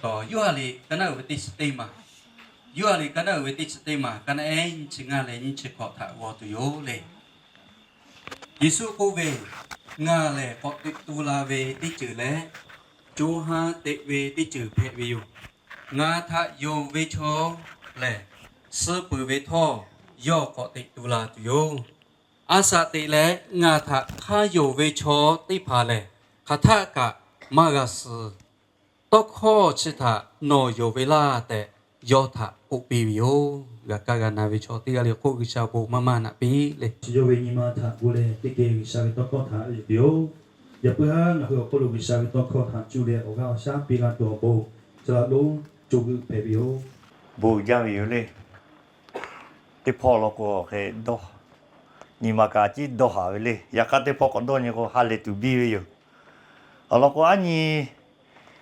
Yoˇhanˬ liꞈ ka naˉ uiˍ ve teˇ chi teˇ maˬ, Yoˇhanˬ liꞈ ka naˉ uiˍ ve teˇ chi teˇ maˬ, ka naˉ ehˉ nyiˇ chi ngaˇ leh nyiˇ chi hkawꞈ htaꞈ g'aw tuˬ yoˬ le. Yeˍsuˆ k'oˆ ve, Ngaˬ lehˬ k'awꞈ teꞈ tu la ve teˇ ceuˬ leh co ha teꞈ ve teˇ ceuˬ hpehꞈ ve yoˬ. Ngaˬ htaꞈ yonˍ ve chaw lehˬ, suh peuˬ ve htawˇ yawˇ k'awꞈ teꞈ tu la tuˬ yoˬ. A shaꞈ teꞈ leh ngaˬ htaꞈ hk'a yonˍ ve chaw teˇ hpaˍ lehˬ, hk'aˬ htaˆ kaꞈ maˇ g'a suh. Tawˇ hkawˇ chi htaꞈ nawˬ yonˍ ve laˇ tehꞈ yawˇ htaꞈ k'oˆ piˇ ve yoˬ. G'a kaˇ g'a na ve chaw teˇ g'aˇ le k'o, G'uiˬsha bon maˇ maˇ naꞈ piˇ le. Chi yawˇ ve nyi ma htaꞈ gu leh teˇ geh G'uiˬsha ve tawˇ hkawˇ htaꞈ yuˬ tuˬ yoˬ. Yaꞈ puiˉ haˉ ngaˬ hui awˬ hk'aw lo G'uiˬsha ve tawˇ hkawˇ htaꞈ cuˇ leh awˬ g'aˇ awˬ shaˉ piˇ laˇ tuˬ awˬ bon, chi htaꞈ lonˉ co g'euˆ hpehꞈ ve yoˬ. Bon jaˇ ve yoˬ le. Teˇ hpawˇ law k'o, hk'e dawˇ, nyi ma kaꞈ ciˉ dawˇ haˍ ve le. Yaꞈ hk'aˇ teˇ hpawˇ k'awꞈ dawˇ nyi k'o, ha lehˬ tuˬ biˇ ve yoˬ. Awˬ lawn k'o, aˉ nyi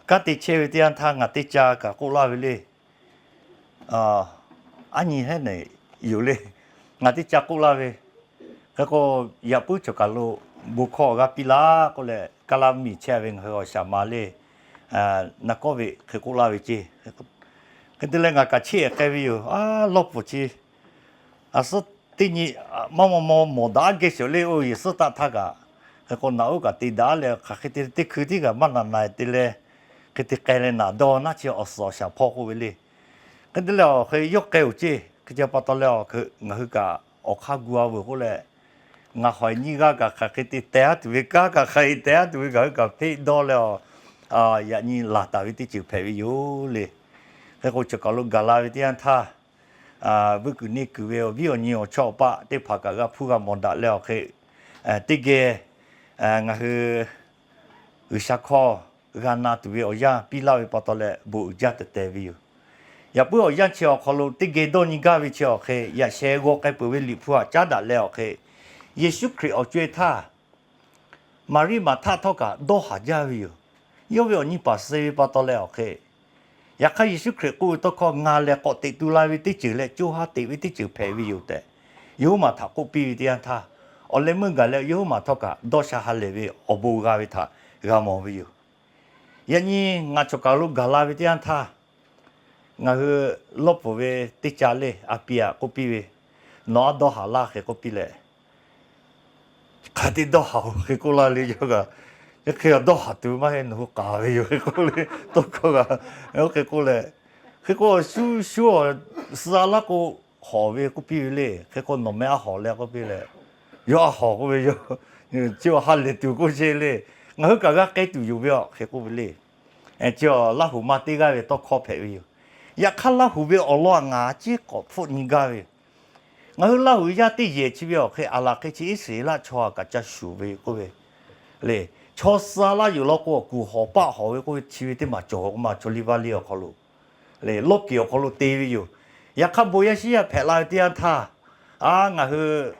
kanˉ te chehˇ ve teˇ yanˇ htaˇ ngaˬ teˇ ca kaꞈ k'oˆ laˇ ve le. Aˉ nyi heˉ neˬ yoˬ le. Ngaˬ teˇ ca k'oˆ laˇ ve, hk'e k'o, yaꞈ puiˉ cawˬ kaˬ lo bon hkawˇ g'a piˇ laˇ k'oˆ leh, kaˇ laˇ miˬ chehˇ ve ngaˬ hui awˬ shaˍ ma le, na kawˇ ve hk'e k'oˆ laˇ ve ceˇ. Hk'e te leh ngaˬ kaꞈ cheˇ ehˍ k'ai ve yoˬ. Aˉ, lawˇ pfuhˍ chi a suhˉ teˇ nyi maˇ maw maw mawˬ daꞈ geh shawˍ le, oˇ Yeˍsuˆ taˆ htaˇ kaꞈ, hk'e k'o naꞈ uˉ kaꞈ te daꞈ leh, hk'aˬ hk'e te teˇ hkui tiˉ kaꞈ maˇ naꞈ na te leh, hk'e te k'ai leh naꞈ dawˇ naˉ chi awˬ suhˍ awˬ shaˍ hpawˇ k'oˆ ve le. Hk'e te leh awˬ hk'e yawˇ k'ai oˬ ceˇ. Hk'e te pa taw leh awˬ hk'e ngaˬ hui kaꞈ awˬ hk'aˇ gu a veuˬ k'oˆ leh, ngaˬ hawˍ nyiˇ g'aˇ kaꞈ hk'aˬ hk'e te teh aˉ tuˬ ve, kanˉ kaꞈ hk'aˬ hk'e teh aˉ tuˬ ve ngaˬ hui kaꞈ hpeˆ dawˇ leh, yaꞈ nyi laˬ taˍ ve teˇ ceuˬ hpehꞈ ve yoˬ le. Hk'e k'o, cawˬ kaˬ lo gaˬ la ve teˇ yanˇ htaˇ, vuiˇ kuiˬ neˇ kuiˬ ve awˬ viˉ awˬ nyi awˬ chawˇ awˬ paˆ teˇ hpaˍ kaꞈ g'a hpuˇ g'a mawˬ daꞈ leh awˬ hk'e, teˇ geh ngaˬ hui G'uiˬsha hkawˇ g'a na tuˬ ve awˬ yanˇ piˇ laˇ ve pa taw leh bon uiˍ jaˇ tehꞈ tehꞈ ve yoˬ. Yaꞈ puiˉ awˬ yanˇ chi awˬ hk'aw lo teˇ geh dawˇ nyi gaˇ ve chi awˬ hk'e, yaꞈ sheh g'aw k'ai peuˬ ve Liꞈ hpu htaꞈ caˉ daꞈ leh awˬ hk'e, Yeˍsuˆ Hkriꞈ awˬ co-e htaˇ Maˍriˆ Maˍhtaˆ htawˇ kaꞈ dawˇ haˍ jaˇ ve yoˬ. Yawˇ ve awˬ nyi paˍ suh ve pa taw leh awˬ hk'e, yaꞈ hk'aˇ Yeˍsuˆ Hkriꞈ k'oˆ ve tawˇ hkawˇ, Ngaˬ lehˬ k'awꞈ teꞈ tu la ve teˇ ceuˬ leh co ha teꞈ ve teˇ ceuˬ hpehꞈ ve yoˬ tehꞈ, Yehˍoˆmaˍ htaꞈ k'oˆ piˇ ve teˇ yanˇ htaˇ, awˬ leh meuˇ gaˬ leh Yehˍoˆmaˍ htawˇ kaꞈ dawˇ sha ha lehˬ ve awˬ bon g'a ve htaꞈ g'a mawˬ ve yoˬ. Yaꞈ nyi ngaˬ cawˬ kaˬ lo gaˬ la ve teˇ yanˇ htaˇ, ngaˬ hui lawˇ pfuhˍ ve teˇ ca le a pi aꞈ k'oˆ piˇ ve, Nawˬ aˉ dawˇ haˍ laˇ hk'e k'oˆ piˇ leh, Hk'aˬ te dawˇ haˍ-oˬ hk'e k'oˆ laˇ le yawˇ kaꞈ, Hk'e dawˇ haˍ tuˬ maˇ heˆ, nawˬ hui k'aˍ ve yoˬ hk'e k'oˆ le. Tawˇ hkawˇ kaꞈ, oˇ hk'e k'oˆ leh, Hk'e k'o, shu shu suh laˇ k'o, hawˍ ve k'oˆ piˇ ve le. Hk'e k'o, Nawˬ meh aˉ hawˍ le k'oˆ piˇ leh, Yawˇ aˉ hawˍ k'oˆ ve yoˬ. Chi awˬ ha lehˬ tuˬ k'oˆ chehˇ le. Ngaˬ hui kaꞈ g'a k'ai tuˬ yoˬ ve aꞈ hk'e k'oˆ ve le. Chi Laˇ huˍ ma teˇ g'aˇ ve tawˇ hkawˇ hpehꞈ ve yoˬ. Yaꞈ hk'aˇ, Laˇ huˍ ve awˬ lawn ngaˬ ciˉ k'awꞈ hpfuhˆ nyi gaˇ ve, ngaˬ hui Laˇ huˍ yaˇ teˇ yehˬ chi ve awˬ hk'e aˬ laˬ hk'e chi Iˉsaˍreˍlaˆ chaw htaꞈ kaꞈ ca shuˍ ve k'oˆ ve le. Chaw suh laˇ yuˬ law k'o, kuˬ hawˍ paˆ hawˍ ve k'oˆ ve chi ve teˇ maˬ cawˬ k'o maˬ chaw liˇ vaˇ liˇ awˬ hk'aw lo le, lawˇ kiˬ awˬ hk'aw lo te ve yoˬ. Yaꞈ hk'aˇ, bon yaˇ shiˉ yaˇ hpehꞈ la ve teˇ yanˇ htaˇ, a ngaˬ hui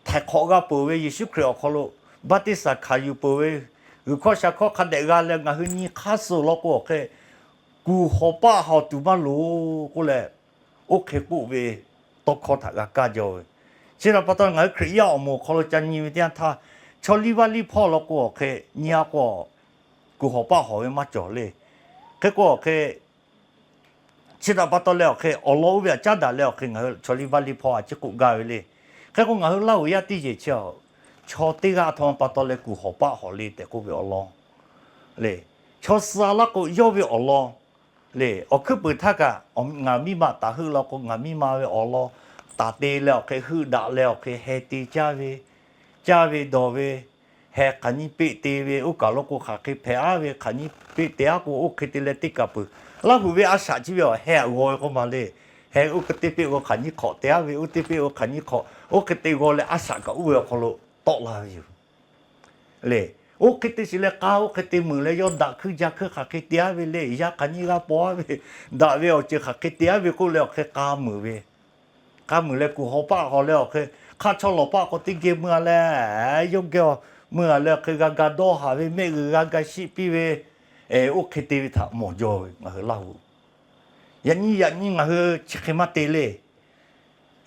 htaiˍ hk'awꞈ g'a peuˬ ve Yeˍsuˆ Hkriꞈ awˬ hk'aw lo baˆtiˆsaˬ hkanˍ yuˬ peuˬ ve, g'uiˬ hkawˇ sha hkawˇ hk'a dehꞈ g'a leh ngaˬ hui nyi hk'aˇ suh law k'o awˬ hk'e, kuˬ hawˍ paˆ hawˍ tuˬ maˇ loˍ k'oˆ leh, oˇ hk'e k'oˆ ve tawˇ hkawˇ htaꞈ g'a kaˇ jaw ve. Chi htaꞈ pa taw, ngaˬ hui Hkriꞈ yaˇ awˬ moˍ awˬ hk'aw lo ca nyi ve teˇ yanˇ htaˇ, chaw liˇ vaˇ liˇ hpawˇ law k'o awˬ hk'e nyi a k'o, kuˬ hawˍ paˆ hawˍ ve maˇ cawˬ le. Hk'e k'o awˬ hk'e, chi htaꞈ pa taw leh awˬ hk'e, awˬ lawn oˇ ve htaꞈ caˉ daꞈ leh awˬ hk'e ngaˬ hui chaw liˇ vaˇ liˇ hpawˇ a ciˉ k'oˆ gaˇ ve le. Hk'e k'o, ngaˬ hui Laˇ huˍ yaˇ teˇ yehˬ chi, chaw teˇ g'aˇ htawˇ pa taw leh kuˬ hawˍ paˆ hawˍ le tehꞈ k'oˆ ve awˬ lawn le. Chaw suh laˇ k'o, yawˇ ve awˬ lawn le. Awˬ hkuiˉ puiˍ htaˇ kaꞈ, ngaˬ miˇ ma taˍ heuˆ law k'o, ngaˬ miˇ ma ve awˬ lawn taˍ te leh awˬ hk'e, heuˆ daꞈ leh awˬ hk'e, heh te caˇ ve, caˇ ve dawˬ ve, heh hk'aˬ nyi peˆ te ve, oˇ kaˬ lo k'o hk'aˬ hk'e hpehꞈ aˉ ve, hk'aˬ nyi peˆ te aˉ k'o oˇ hk'e te leh teˇ kaˬ peuˬ. Laˇ huˍ ve a shaꞈ chi ve awˬ heh aꞈ g'aw ve k'oˆ ma le. Heh oˇ hk'e te peˆ k'o hk'aˬ nyi hk'awꞈ te aˉ ve, oˇ te peˆ k'o hk'aˬ nyi hk'awꞈ, oˇ hk'e te g'aw leh a shaꞈ kaꞈ oˇ ve awˬ hk'aw lo tawˆ la ve yoˬ. Le, oˇ hk'e te shiˍ leh k'a oˇ hk'e te meuˬ leh yawˇ daꞈ hkuiˇ ja hkuiˇ hk'aˬ hk'e te aˉ ve le, yaˇ hk'aˬ nyi g'a paw aˉ ve, daꞈ ve awˬ ceuˬ hk'aˬ hk'e te aˉ ve k'oˆ leh awˬ hk'e k'a meuˬ ve, k'a meuˬ leh kuˬ hawˍ paˆ hawˍ leh awˬ hk'e, hk'a chaw lawˬ paˆ k'o teˇ geh meuˇ a leh, yawˇ geh meuˇ a leh awˬ hk'e g'a ga dawˇ haˍ ve, mehˆ g'uiˬ g'a ga shiˆ piˇ ve, oˇ hk'e te ve htaꞈ mawˬ jaw ve ngaˬ hui Laˇ huˍ. Yaꞈ nyi yaꞈ nyi ngaˬ hui chi hk'e maˇ te le.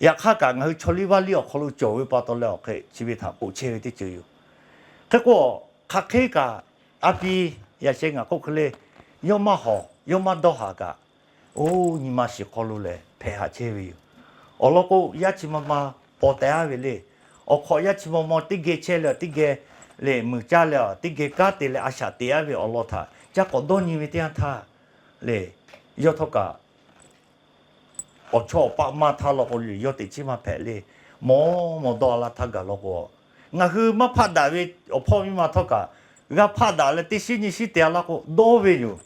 Yaꞈ hk'aˇ kaꞈ ngaˬ hui chaw liˇ vaˇ liˇ awˬ hk'aw lo cawˬ ve pa taw leh awˬ hk'e chi ve htaꞈ k'oˆ chehˇ ve teˇ ceuˬ yoˬ. Hk'e k'o, hk'aˬ hk'e kaꞈ a pi yaꞈ sheh ngaˬ k'oˆ hk'e le, yawˇ maˇ hawˍ, yawˇ maˇ dawˇ haˍ kaꞈ, oˇ nyi ma shiˍ hk'aw lo lehˬ hpehꞈ haꞈ chehˇ ve yoˬ. Awˬ lawn k'o, yaˇ chi ma ma paw teh-a ve le. Awˬ hk'awꞈ yaˇ chi ma ma teˇ geh chehˇ leh teˇ geh lehˬ, muiˬ caˇ leh teˇ geh kanˉ te leh a shaꞈ teꞈ-a ve awˬ lawn htaꞈ ca k'awꞈ dawˇ nyi ve teˇ yanˇ htaˇ lehˬ, yawˇ htawˇ kaꞈ awˬ chawˇ awˬ paˆ maˇ htaˇ law k'o, yawˇ teꞈ chiˉ maˇ hpehꞈ le. Mawˬ mawˬ dawˇ-a laˇ htaˇ gaˬ law k'o, ngaˬ hui maˇ hpaˆ daꞈ ve awˬ hpawˇ miˇ ma htawˇ kaꞈ g'a hpaˆ daꞈ leh teˇ shinˉ nyiˇ shinˉ te-a laˇ k'o dawˇ ve yoˬ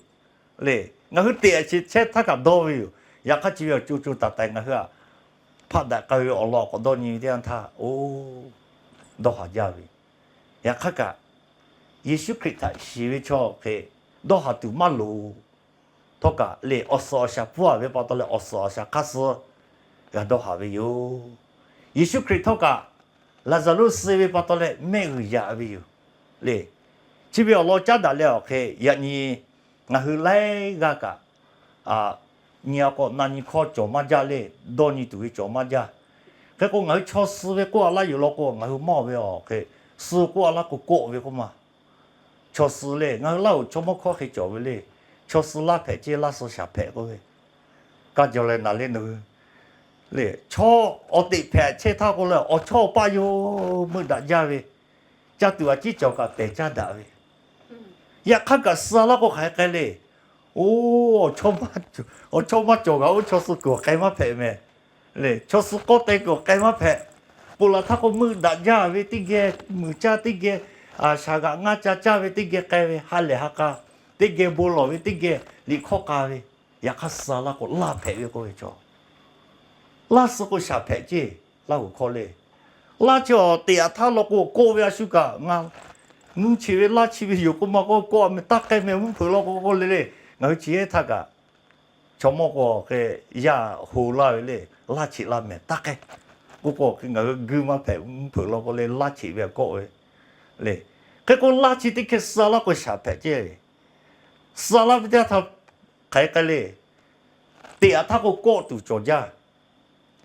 le. Ngaˬ hui teꞈ-a chehˇ htaˇ kaꞈ dawˇ ve yoˬ. Yaꞈ hk'aˇ chi ve awˬ co co taiˍ taiˍ ngaˬ hui-a hpaˆ daꞈ k'ai ve awˬ lawn k'awꞈ dawˇ nyi ve teˇ yanˇ htaˇ, oˇ, dawˇ haˍ jaˇ ve. Yaꞈ hk'aˇ kaꞈ, Yeˍsuˆ Hkriꞈ htaꞈ shiˍ ve chaw hk'e dawˇ haˍ tuˬ maˇ loˍ. Htawˇ kaꞈ lehˬ, awˬ suhˍ awˬ shaˍ pfuhˇ-a ve pa taw leh awˬ suhˍ awˬ shaˍ hk'aˇ suh g'a dawˇ haˍ ve yoˬ. Yeˍsuˆ Hkriꞈ htawˇ kaꞈ Laˍzaˍruˆ suh ve pa taw leh mehˆ g'uiˬ yaꞈ ve yoˬ le. Chi ve awˬ lawn caˉ daꞈ leh awˬ hk'e yaꞈ nyi ngaˬ hui laiˉ g'aˇ kaꞈ nyi-a k'o, na nyi hkawˇ cawˬ maˇ jaˇ le. Dawˇ nyi tuˬ ve cawˬ maˇ jaˇ. Hk'e k'o, ngaˬ hui chaw suh ve k'oˆ-a laˇ yoˬ law k'o, ngaˬ hui maˇ-oˬ ve awˬ hk'e suh k'oˆ-a laˇ k'o, kawˆ ve k'oˆ ma. Chaw suh le, ngaˬ hui Laˇ huˍ chaw mawˇ hkawˇ hk'e cawˬ ve le. Chaw suh laˇ hpehꞈ ceˇ, laˇ suh shaˍ hpehꞈ k'oˆ ve. Kaˇ jaw leh naˍ le nawˬ hui le, chaw awˬ teꞈ hpehꞈ chehˇ htaˇ k'o leh, awˬ chawˇ awˬ paˆ yoˬ meuˆ daꞈ jaˇ ve, caˇ tuˬ a ciˉ cawˬ kaꞈ tehˬ caˇ daꞈ ve. Yaꞈ hk'aˇ kaꞈ suh-a laˇ k'o, hk'aˬ hk'e k'ai le. Oˇ, awˬ chawˇ maˇ cawˬ kaꞈ, oˇ chaw suh kuiˬ awˬ k'ai maˇ hpehꞈ mehˍ le. Chaw suh k'awˇ te kuiˬ awˬ k'ai maˇ hpehꞈ. Peuˬ laˬ htaˇ k'o, meuˆ daꞈ jaˇ ve teˇ geh, muiˬ caˇ teˇ geh, shaˍ g'aꞈ ngaˇ ca caˇ ve teˇ geh k'ai ve, ha lehˬ ha k'a teˇ geh bon lawˬ ve teˇ geh liꞈ hkawˇ k'a ve. Yaꞈ hk'aˇ suh-a laˇ k'o, laˇ hpehꞈ ve k'oˆ ve chaw, laˇ suh k'o shaˍ hpehꞈ ceˇ. Laˇ huˍ hkawˇ le, laˇ chi awˬ teꞈ-a htaˇ law k'o, kawˆ ve a shu kaꞈ ngaˬ nuˇ cheꞈ ve laˇ chi ve yoˬ k'oˆ ma k'o, kawˆ-a meh taˇ k'ai meh mvuhˇ hpeuꞈ law k'o k'oˆ le le. Ngaˬ hui chi hehˉ htaˇ kaꞈ chaw mawˇ k'o hk'e yaˇ ho laˇ ve le, laˇ cheꞈ laˇ mehˍ taˇ k'ai k'oˆ k'o, hk'e ngaˬ hui guiˇ maˇ hpehꞈ mvuhˇ hpeuꞈ law k'o le, laˇ cheꞈ ve kawˆ ve le. Hk'e k'o, laˇ chi teˇ hkeh suh-a laˇ k'o shaˍ hpehꞈ ceˇ. Suh-a laˇ ve teˇ yanˇ htaˇ hk'aˬ hk'e k'ai le. Teꞈ-a htaˇ k'o, kawˆ tuˬ cawˬ jaˇ.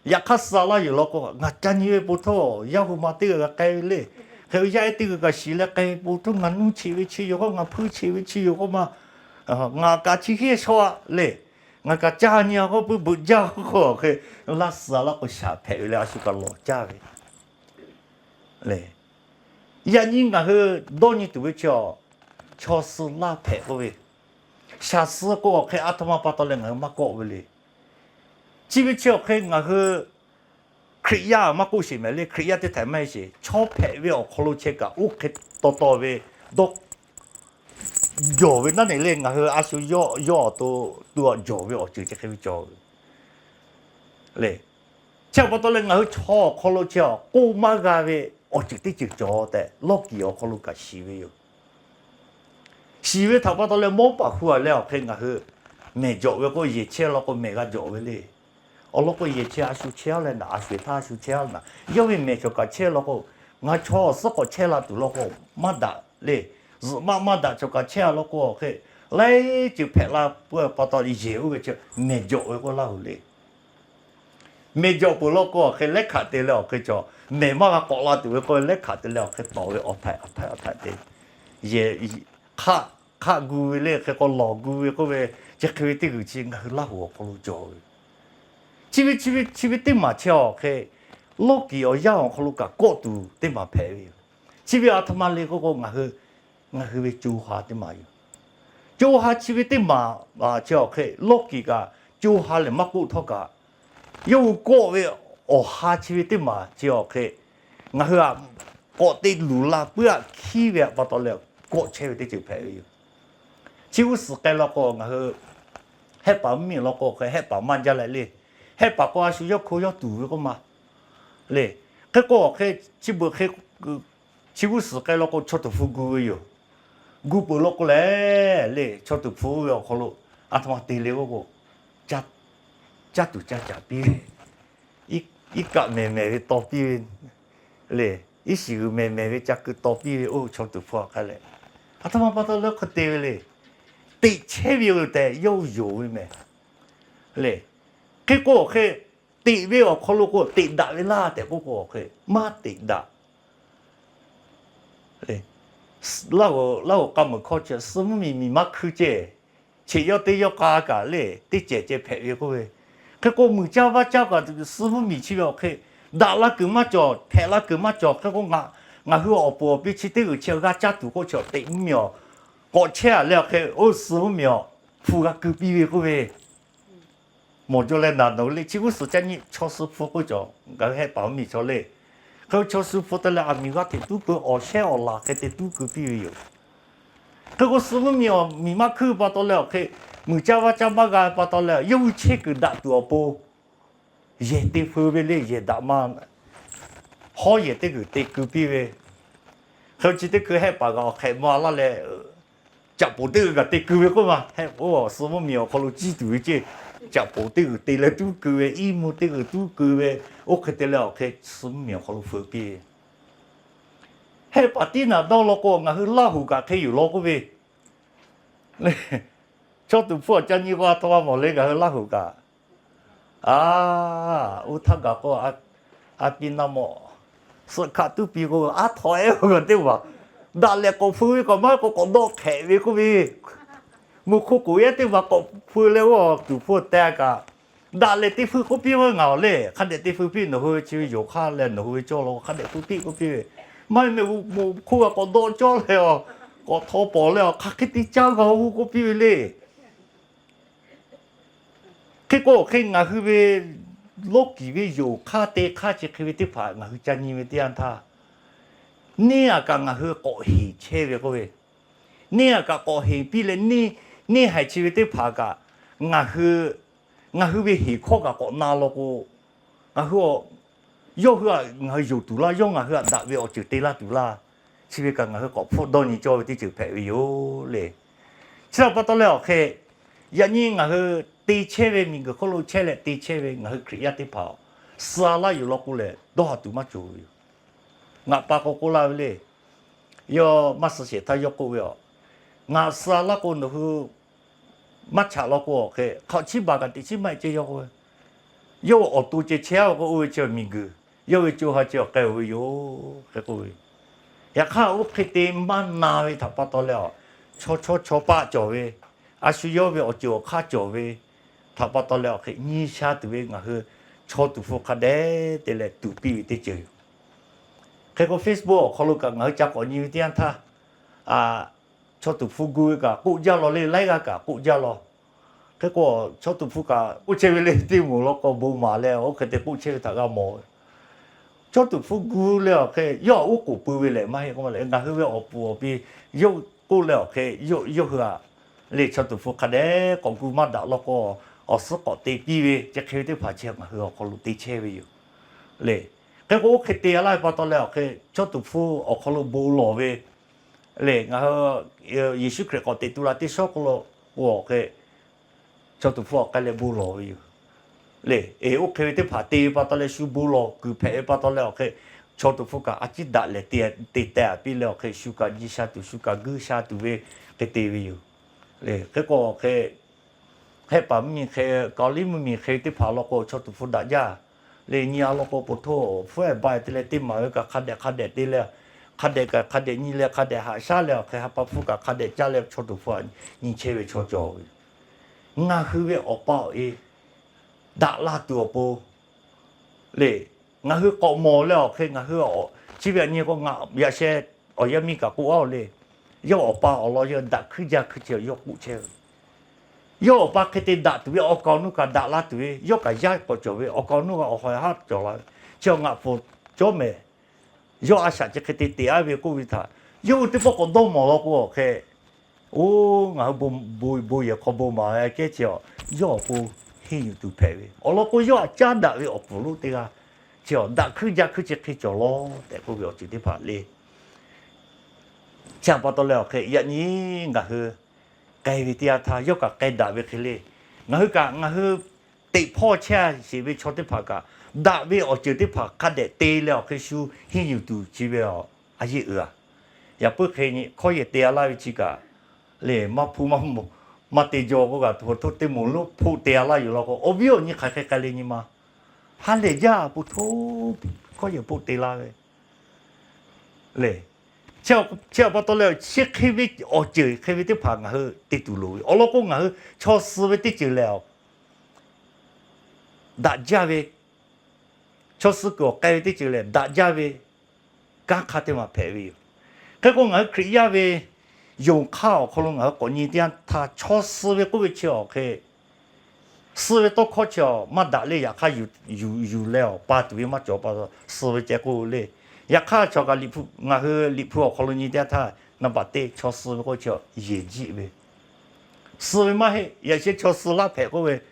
Yaꞈ hk'aˇ suh-a laˇ yoˬ law k'o, ngaˬ ca nyi ve po htawˇ, yaˇ hui ma teˇ g'aˇ g'a k'ai ve le. Hk'e yaˇ ehˉ teˇ g'aˇ kaꞈ shiˍ leh k'ai ve po htawˇ, ngaˬ nuˇ cheꞈ ve chi yoˬ k'o, ngaˬ hpuiˇ cheꞈ ve chi yoˬ k'oˆ ma, ngaˬ kaꞈ chi heˉ shaw-a le. Ngaˬ kaꞈ ca nyi-a k'o, puiˉ beuꞈ jaˇ k'oˆ k'o, hk'e laˇ suh-a laˇ k'o shaˍ hpehꞈ ve le, a shu kaꞈ lawˬ caˇ ve le. Yaꞈ nyi ngaˬ hui dawˇ nyi tuˬ ve chi, chaw suh laˇ hpehꞈ k'oˆ ve, shaˍ suh k'o awˬ hk'e a htoꞈ ma pa taw leh ngaˬ hui maˇ kawˆ ve le. Chi ve chi awˬ hk'e ngaˬ hui Hkriꞈ yaˇ maˇ k'oˆ sheˍ mehˍ le, Hkriꞈ yaˇ teˇ htaiꞈ maˇ heˆ sheˍ, chaw hpehꞈ ve awˬ hk'aw lo chehˇ kaꞈ oˇ hk'e taw taw ve dawˇ jawˬ ve naˉ ne le, ngaˬ hui a shu yawˇ awˬ to tuˬ jawˬ ve awˬ ceuˬ chi hk'e ve cawˬ le. Chi pa taw leh ngaˬ hui chaw awˬ hk'aw lo chi k'oˆ maˇ g'a ve awˬ ceuˬ teˇ ceuˬ cawˬ tehꞈ, lawˇ kiˍ awˬ hk'aw lo kaꞈ shiˍ ve yoˬ. Shiˍ ve htaꞈ pa taw leh mawˉ paˍ hu-a leh awˬ hk'e ngaˬ hui mehˬ jawꞈ ve k'o, yehˬ chehˇ law k'o mehˬ g'a jawꞈ ve le. Awˬ lawn k'o, yehˬ chehˇ a shu chehˇ-a leh naˍ, a shu-eˬ htaˇ a shu chehˇ-a naˍ, yawˇ ve mehˬ chaw kaꞈ chehˇ law k'o, ngaˬ chaw awˬ suhˉ k'awꞈ chehˇ la tuˬ law k'o, maˇ daꞈ le. Zuhꞈ maˆ maˇ daꞈ chaw kaꞈ chehˇ-a law k'o awˬ hk'e, laiˉ ceuˬ hpehꞈ la peuˬ pa taw, yehˬ oˇ ve chi mehˬ jawꞈ ve k'oˆ laˇ-oˬ le. Mehˬ jawꞈ peuˬ law k'o awˬ hk'e lehˉ hkaꞈ te leh awˬ hk'e chaw mehˬ maˇ g'a k'awꞈ la tuˬ ve k'o, lehˉ hkaꞈ te leh awˬ hk'e tawˍ ve awˬ htaiꞈ awˬ htaiꞈ awˬ htaiꞈ te, yehˬ hk'aˆ hk'aˆ gu ve le, hk'e k'o lawˬ gu ve k'oˆ ve, chi hk'e ve teˇ g'uiˬ chi ngaˬ hui Laˇ huˍ awˬ hk'aw lo cawˬ ve. Chi ve chi ve chi ve teˇ maˬ chi awˬ hk'e, lawˇ kiˍ awˬ yanˇ awˬ hk'aw lo kaꞈ kawˆ tuˬ teˇ maˬ hpehꞈ ve yoˬ. Chi ve a htoꞈ ma le k'oˆ k'o, ngaˬ hui, ngaˬ hui ve co ha teˇ maˬ yoˬ. Co ha chi ve teˇ maˬ chi awˬ hk'e, lawˇ kiˍ kaꞈ co ha lehˬ maˇ k'oˆ htawˇ kaꞈ, yawˇ hui kawˆ ve awˬ ha chi ve teˇ maˬ chi awˬ hk'e, ngaˬ hui-a k'awꞈ te luˬ la puiˉ-a hkiˉ ve pa taw leh kawˆ chehˇ ve teˇ ceuˬ hpehꞈ ve yoˬ. Chi g'uˇ suhˍ k'ai law k'o, ngaˬ hui hehˆ paˍ mvuhˇmiˬ law k'o hk'e hehˆ paˍ maˇ jaˇ leh le. Hehˆ paˍ k'o a shu yawˇ hko yawˇ tuˬ ve k'oˆ ma le. Hk'e k'o awˬ hk'e, chi beuꞈ hk'e, chi g'uˇ suhˍ k'ai law k'o chaw tuˍ hpu gu ve yoˬ. Gu peuˬ law k'o lehˬ le, chaw tuˍ hpu oˇ ve awˬ hk'aw lo a htoꞈ ma te le k'oˆ k'o, caˇ tuˬ caˇ caˍ piˇ ve, iˉ kaˆ mehˬ mehˬ ve taw piˇ ve le, iˉ shiˍ g'uiˬ mehˬ mehˬ ve ca keu taw piˇ ve oˇ chaw tuˍ hpu a hk'a leh, a htoꞈ ma pa taw leh hk'e te ve le. Teꞈ chehˇ ve yoˬ tehꞈ yawˇ yonˍ ve mehˬ le. Hk'e k'o awˬ hk'e, teꞈ ve awˬ hk'aw lo k'o teꞈ daꞈ ve laˇ tehꞈ k'oˆ k'o awˬ hk'e maˇ teꞈ daꞈ. Laˇ huˍ k'a meuˍ hkawˇ chi suh mvuhˇmiˬ miˬ maˇ hkui ceˇ. cheꞈ yawˇ teˇ yawˇ k'a kaꞈ le, teˇ cehˬ ceh hpehꞈ ve k'oˆ ve. Hk'e k'o, muiˬ caˇ vaˇ caˇ kaꞈ suh mvuhˇ miˬ chi ve awˬ hk'e, daꞈ la kuiˬ maˇ cawˬ, hpehꞈ la kuiˬ maˇ cawˬ. Hk'e k'o, ngaˬ hui awˬ pon awˬ pi chi teˇ g'uiˬ chi g'a caˇ tuˬ k'oˆ chi teꞈ mvuhˇ miˬ awˬ k'awꞈ chehˇ a leh awˬ hk'e, oˇ suh mvuhˇ miˬ awˬ hpu g'a keu piˇ ve k'oˆ ve. Mawˬ jaw leh naˬ nawˬ hui le, chi g'uˇ suhˍ ca nyi chaw suh hpu k'oˆ cawˬ, ngaˬ hui hehˆ paˍ mvuhˇ miˬ chaw le. Hk'e k'o, chaw suh hpu te leh aˬ miˍ g'aˇ hteꞈ tuˉ keu, awˬ shehˉ awˬ laˬ hk'e te tuˉ keu piˇ ve yoˬ. Hk'e k'o, suh mvuhˇ miˬ awˬ miˬ maˇ hkuiˇ pa taw leh awˬ hk'e, muiˬ caˇ vaˇ caˇ maˇ g'a pa taw leh, yawˇ hui chehˇ kuiˬ daꞈ tuˬ awˬ pon yehˬ te feu ve le. Yehˬ daꞈ ma hawˉ yehˬ teˇ g'uiˬ te keu piˇ ve. Hk'e k'o, chi teˇ hkui hehˆ paˍ kaꞈ awˬ hk'ehꞈ ma laˇ leh, caꞈ poˍ teˇ g'uiˬ kaꞈ te keu ve k'oˆ ma. Hehˆ paˍ suh mvuhˇ miˬ awˬ hk'aw lo ciˇ tuˬ ve ceˇ, caꞈ poˍ teˇ g'uiˬ te leh tuˉ keu ve, iˉ mvuhˇ teˇ g'uiˬ tuˉ keu ve, oˇ hk'e te leh awˬ hk'e suh mvuhˇ miˬ awˬ hk'aw lo feu piˇ ve. Hehˆ paˍ tiˉ naˍ dawˇ law k'o, ngaˬ hui Laˇ huˍ kaꞈ hk'e yuˬ law k'oˆ ve. Chaw tuˍ hpfuh awˬ ca nyi k'o, a htoꞈ ma mawˬ le ngaˬ hui Laˇ huˍ kaꞈ. A, oˇ htaˇ gaˬ k'o, a pi na mawꞈ suhˆ hkaˆ tuˉ piˇ k'o, aˉ htaw ehˉ k'o teˇ maˬ daꞈ leh k'awꞈ feu ve, k'awꞈ maˇ k'o k'awꞈ dawˆ hk'ehꞈ ve k'oˆ ve. Mvuhˇ hkoˇ k'oˍ ehˉ teˇ maˬ k'awꞈ feu leh, oˇ tuˍ hpfuh te kaꞈ, daꞈ leh teˇ feu k'oˆ piˇ ve, ngaˬ awˬ le hk'a dehꞈ te feu piˇ, nawˬ hui chi ve yonˍ hk'aˇ leh nawˬ hui ve cawˇ law k'o hk'a dehꞈ feu piˇ k'oˆ piˇ ve. Maˇ heˆ meh, mvuhˇ hkoˇ g'a k'awꞈ dawˆ cawˇ leh, k'awꞈ htaw pawˍ leh, hk'aˬ hk'e te caˇ g'a oˇ k'oˆ piˇ ve le. Hk'e k'o, hk'e ngaˬ hui ve lawˇ kiˍ ve yonˍ hk'aˇ te hk'aˇ chi hk'e ve teˇ hpaˍ ngaˬ hui ca nyi ve teˇ yanˇ htaˇ, neˇ aꞈ kaꞈ ngaˬ hui k'awꞈ heˍ chehˇ ve k'oˆ ve, neˇ aꞈ kaꞈ k'awꞈ heˍ piˇ leh, neˇ haiˬ chi ve teˇ hpaˍ kaꞈ ngaˬ hui ve heˍ hkawˇ kaꞈ k'awꞈ na law k'o, ngaˬ hui yawˇ hui aꞈ ngaˬ hui yonˍ tuˬ laˇ, yawˇ ngaˬ hui aꞈ daꞈ ve awˬ ceuˬ te laˇ tuˬ laˇ, chi ve kaꞈ ngaˬ hui k'awꞈ hpfuhˆ dawˇ nyi cawˇ ve teˇ ceuˬ hpehꞈ ve yoˬ le. Chi htaꞈ pa taw leh awˬ hk'e, yaꞈ nyi ngaˬ hui te chehˇ ve miˬguiˬ hk'oˆ lo chehˇ leh te chehˇ ve ngaˬ hui Hkriꞈ yaˇ teˇ hpaˍ, suh laˇ yoˬ law k'o lehˬ, dawˇ ha tuˬ maˇ cawˬ ve yoˬ. Ngaˬ pa k'awꞈ k'oˆ laˇ ve le. Yawˇ maˇ suh shehˍ htaˇ yawˇ k'oˆ ve, ngaˬ suh laˇ k'o nawˬ hui maˇ chaꞈ law k'o, awˬ hk'e hk'aꞈ chiˉ baˬ kaꞈ teꞈ chiˉ maˇ heˆ ceh yawˇ k'oˆ ve, yawˇ awˬ to ceh chehˇ a k'o, oˇ ve chi miˬguiˬ, yawˇ ve co ha ceh awˬ k'ai-oˬ ve yoˬ hk'e k'oˆ ve. Yaꞈ hk'aˇ, oˇ hk'e te maˇ na ve htaꞈ pa taw leh, chaw chaw chaw paˆ cawˬ ve, a shu yawˇ ve awˬ ceuˬ awˬ hk'aˇ cawˬ ve htaꞈ pa taw leh awˬ hk'e nyi sha tuˬ ve ngaˬ hui chaw tuˍ hpfuh hk'a dehꞈ te leh tuˍ piˇ ve teˇ ceuˬ yoˬ. Hk'e k'o, Facebook awˬ hk'aw lo kaꞈ ngaˬ hui ca k'awꞈ nyi ve teˇ yanˇ htaˇ, chaw tuˍ hpfuh gu ve kaꞈ k'oˆ jaˇ law le, laiˉ g'aˇ kaꞈ k'oˆ jaˇ law. Hk'e k'o, chaw tuˍ hpfuh kaꞈ k'oˆ chehˇ ve le, teˇ moˍ law k'o bon maˍ leh oˇ hk'e te k'oˆ chehˇ ve htaꞈ g'a mawˬ ve. Chaw tuˍ hpfuh gu leh awˬ hk'e yawˇ aꞈ oˉ k'oˍ pui ve lehˬ maˇ heˆ k'o, ngaˬ hui ve awˬ puˍ awˬ pi yawˇ k'oˆ leh awˬ hk'e, yawˇ hui aꞈ le chaw tuˍ hpfuh hk'a dehꞈ k'awꞈ gu maˇ daꞈ law k'o, awˬ suhˉ k'awꞈ te piˇ ve chi hk'e ve teˇ hpaˍ chi ngaˬ hui awˬ hk'aw lo te chehˇ ve yoˬ le. Hk'e k'o, oˇ hk'e te laˇ ve pa taw leh awˬ hk'e, chaw tuˍ hpfuh awˬ hk'aw lo bon lawˬ ve le, ngaˬ hui Yeˍsuˆ Hkriꞈ k'awꞈ teꞈ tu la teˇ shawˉ k'oˆ lo k'o, awˬ hk'e chaw tuˍ hpfuh awˬ k'ai leh bon lawˬ ve yoˬ le. Eˬ, oˇ hk'e ve teˇ hpaˍ te ve pa taw leh shu bon lawˬ kuiˬ hpehꞈ ve pa taw leh awˬ hk'e, chaw tuˍ hpfuh kaꞈ a ciˉ daꞈ lehˬ te teh a piˇ leh awˬ hk'e shu kaꞈ nyi sha tuˬ, shu kaꞈ guiˇ sha tuˬ ve hk'e te ve yoˬ le. Hk'e k'o, awˬ hk'e hehˆ paˍ mvuhˇ miˬ hk'e, Kaoˍliˇ mvuhˇ miˬ hk'e teˇ hpaˍ law k'o, chaw tuˍ hpfuh daꞈ jaˇ le. Nyi a law k'o, po htoˇ hpfuhˇ ehˍ ba te leh teˇ maˬ ve kaꞈ hk'a dehꞈ hk'a dehꞈ te leh, hk'a dehꞈ kaꞈ hk'a dehꞈ nyi leh hk'a dehꞈ haꞈ shaˉ leh awˬ hk'e ha pa hpfuhˇ kaꞈ hk'a dehꞈ caˇ leh chaw tuˍ hpfuh nyi chehˇ ve chaw cawˬ ve. Ngaˬ hui ve awˬ pa awˬ e daꞈ la tuˬ awˬ pon le, ngaˬ hui k'awꞈ mawˬ leh awˬ hk'e ngaˬ hui chi ve aꞈ nyi k'o, ngaˬ yaꞈ sheh awˬ yaˇ miˇ kaꞈ k'oˆ a le. Yawˇ awˬ pa awˬ lawn yawˇ daꞈ hkuiˇ jaˇ hkui ceh yawˇ k'oˆ chehˇ ve. Yawˇ awˬ pa hk'e te daꞈ tuˬ ve awˬ kaˍ awˬ nuˇ kaꞈ daꞈ la tuˬ ve, yawˇ kaꞈ yaˇ k'awꞈ cawˬ ve, awˬ kaˍ awˬ nuˇ kaꞈ awˬ hawˍ haˉ cawˬ la ve. Chi ngaˬ pfuhˍ cawˇ mehˍ. Yawˇ a shaꞈ chi hk'e te teꞈ a ve k'oˆ ve htaꞈ yawˇ hui teˇ pawˆ k'awꞈ dawˇ mawˬ law k'o, awˬ hk'e, oˇ, ngaˬ hui bon yehˬ hk'aw bon maˍ kehˉ chi, yawˇ awˬ pon henˇ yuˬ tuˬ hpehꞈ ve awˬ lawn k'o, yawˇ aꞈ caˉ daꞈ ve awˬ puˍ lonˉ teˇ g'aˇ chi, daꞈ hkuiˇ jaˇ hkuiˇ chi hk'e cawˬ law tehꞈ k'oˆ ve awˬ ceuˬ teˇ hpaˍ le. Chi pa taw leh awˬ hk'e yaꞈ nyi ngaˬ hui k'ai ve teˇ yanˇ htaˇ yawˇ kaꞈ k'ai daꞈ ve hk'e le. Ngaˬ hui kaꞈ ngaˬ hui teꞈ hpawˇ chehˇ a sheˍ ve chaw teˇ hpaˍ kaꞈ, daꞈ ve awˬ ceuˬ teˇ hpaˍ hk'a dehꞈ te leh awˬ hk'e shu henˇ yuˬ tuˬ chi ve a yeˇ uiˍ a. Yaꞈ puiˉ hk'e hkawˇ yehˬ te a laˇ ve chi kaꞈ le, maˇ hpu maˇ te jaw k'oˆ kaꞈ, htoꞈ teˇ moˍ lonˉ hpoˆ te a laˇ yoˬ law k'o, awˬ viˉ awˬ nyi hk'aˬ hk'e k'ai le nyi ma ha lehˬ jaˇ, po htoˇ hkawˇ yehˬ hpoˆ te laˇ ve le. Chi awˬ pa taw leh, chi hk'e ve awˬ ceuˬ hk'e ve teˇ hpaˍ ngaˬ hui te tuˬ loˍ ve. Awˬ lawn k'o, ngaˬ hui chaw suh ve teˇ ceuˬ lehˬ, daꞈ jaˇ ve, chaw suh kuiˬ awˬ k'ai ve teˇ ceuˬ lehˬ, daꞈ jaˇ ve kanˉ hk'aˇ teˇ maˬ hpehꞈ ve yoˬ. Hk'e k'o, ngaˬ hui Hkriꞈ yaˇ ve yonˍ hk'aˇ awˬ hk'aw lo ngaˬ hui k'awꞈ nyi teˇ yanˇ htaˇ, chaw suh ve k'oˆ ve chi awˬ hk'e, suh ve tawˇ hkawˇ chi awˬ maˇ daꞈ le. Yaꞈ hk'aˇ, yuˬ leh awˬ pa tuˬ ve maˇ cawˬ pa taw suh ve ceh k'oˆ le. Yaꞈ hk'aˇ, chaw kaꞈ Liꞈ hpu, ngaˬ hui Liꞈ hpu awˬ hk'aw lo nyi teˇ yanˇ htaˇ, naˍ baˬ teˇ chaw suh ve k'oˆ chi awˬ yehˬ jiˆ ve, suh ve maˇ heˆ. Yaꞈ sheh chaw suh laˇ hpehꞈ k'oˆ ve,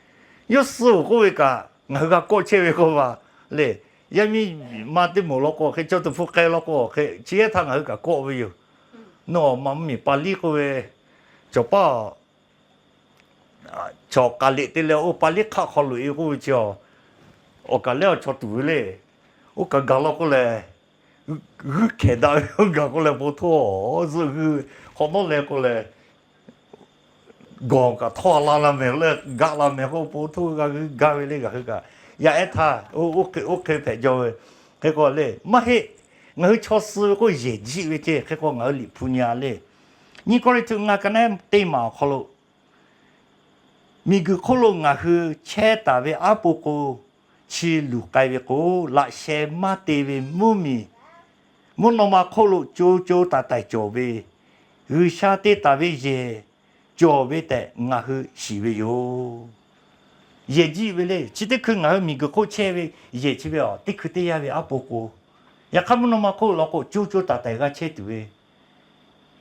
yawˇ suh-oˬ k'oˆ ve kaꞈ ngaˬ hui g'a kawˆ chehˇ ve k'oˆ ve le. Yaˇ miˇ ma teˇ moˍ law k'o hk'e, chaw tuˍ hpu k'ai law k'o hk'e, chi hehˉ htaˇ ngaˬ hui kaꞈ kawˆ ve yoˬ. Nawˬ maˇ mvuhˇmiˬ pa liˇ k'oˆ ve, cawˬ paˇ chaw k'aˍ liꞈ te leh oˇ pa liˇ hk'aˆ hk'aw loꞈ-e k'oˆ ve chi, awˬ kaˬ lehˉ awˬ chaw tuˬ ve le. Oˇ kaꞈ gaˬ law k'oˆ leh, g'uiˇ hkehˍ daꞈ ve oˇ gaˬ k'oˆ leh, po htoˇ zuhˆ g'uiˇ hk'awꞈ nawˉ leh k'oˆ leh, gawˬ kaꞈ htawˇ la la mehˍ leh gaˆ la mehˍ k'o, po htoˇ g'a g'uiˇ gaˇ ve le. Ngaˬ hui kaꞈ yaˇ ehˉ htaˇ oˇ hk'e oˇ hk'e hpehꞈ jaw ve. Hk'e k'o le, maˇ heˆ. Ngaˬ hui chaw suh ve k'o yehˬ jiˆ ve ceh. Hk'e k'o, ngaˬ hui Liꞈ hpu nyi-a le, nyiˇ Kawˇrenˍhtuˆ ngaˇ ka naˉ teˇ maˬ awˬ hk'aw lo, miˬguiˬ hk'oˆ lo ngaˬ hui chehˇ taˍ ve aˉ po k'o, chi luˬ k'ai ve k'o, laꞈ sheh maˇ te ve mvuhˇmiˬ, mvuhˇ naw ma hk'oˆ lo co co taiˍ taiˍ cawˬ ve, G'uiˬsha te taˍ ve yehˬ cawˬ ve tehꞈ ngaˬ hui shiˍ ve yoˬ. Yehˬ jiˆ ve le. Chi teˇ hkui ngaˬ hui miˬguiˬ hk'oˆ chehˇ ve yehˬ chi ve a teˇ hkui teˇ yanˇ ve aˉ po k'o, yaꞈ hk'aˇ mvuhˇ naw ma hk'oˆ law k'o, co co taiˍ taiˍ g'a chehˇ tuˬ ve,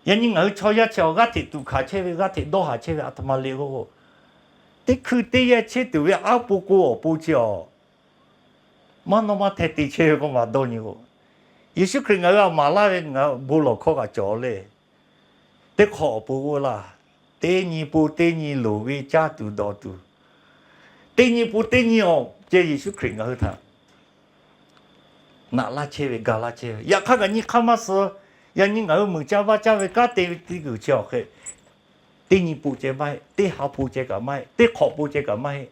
yaꞈ nyi ngaˬ hui chaw yaˇ chi awˬ g'aˇ hteꞈ tuꞈ hkanˍ chehˇ ve, g'aˇ hteꞈ dawˇ haˍ chehˇ ve a htoꞈ ma le k'o, teˇ hkui teˇ yanˇ chehˇ tuˬ ve aˉ po k'o awˬ pon chi a, maˇ nawˇ maˇ hteh te chehˇ ve k'oˆ maˬ dawˇ nyi k'o, Yeˍsuˆ Hkriꞈ ngaˬ hui a maˍ laˇ ve ngaˬ hui bon lawˬ hkawˇ kaꞈ cawˬ le. Teˇ hk'awꞈ awˬ pon k'oˆ laˇ, teˇ nyi pon teˇ nyi loˍ ve caˇ tuˬ dawˬ tuˬ, teˇ nyi pon teˇ nyi awˬ ceh Yeˍsuˆ Hkriꞈ ngaˬ hui htaꞈ naꞈ laˇ chehˇ ve, ga laˇ chehˇ ve. Yaꞈ hk'aˇ kaꞈ nyi hk'aˇ maˇ suh. Yaꞈ nyi ngaˬ hui muiˬ caˇ vaˇ caˇ ve kanˉ te ve teˇ g'uiˬ chi awˬ hk'e, teˇ nyi pon ceh maˇ heˆ, teˇ ha pon ceh kaꞈ maˇ heˆ, teˇ hk'awꞈ pon ceh kaꞈ maˇ heˆ.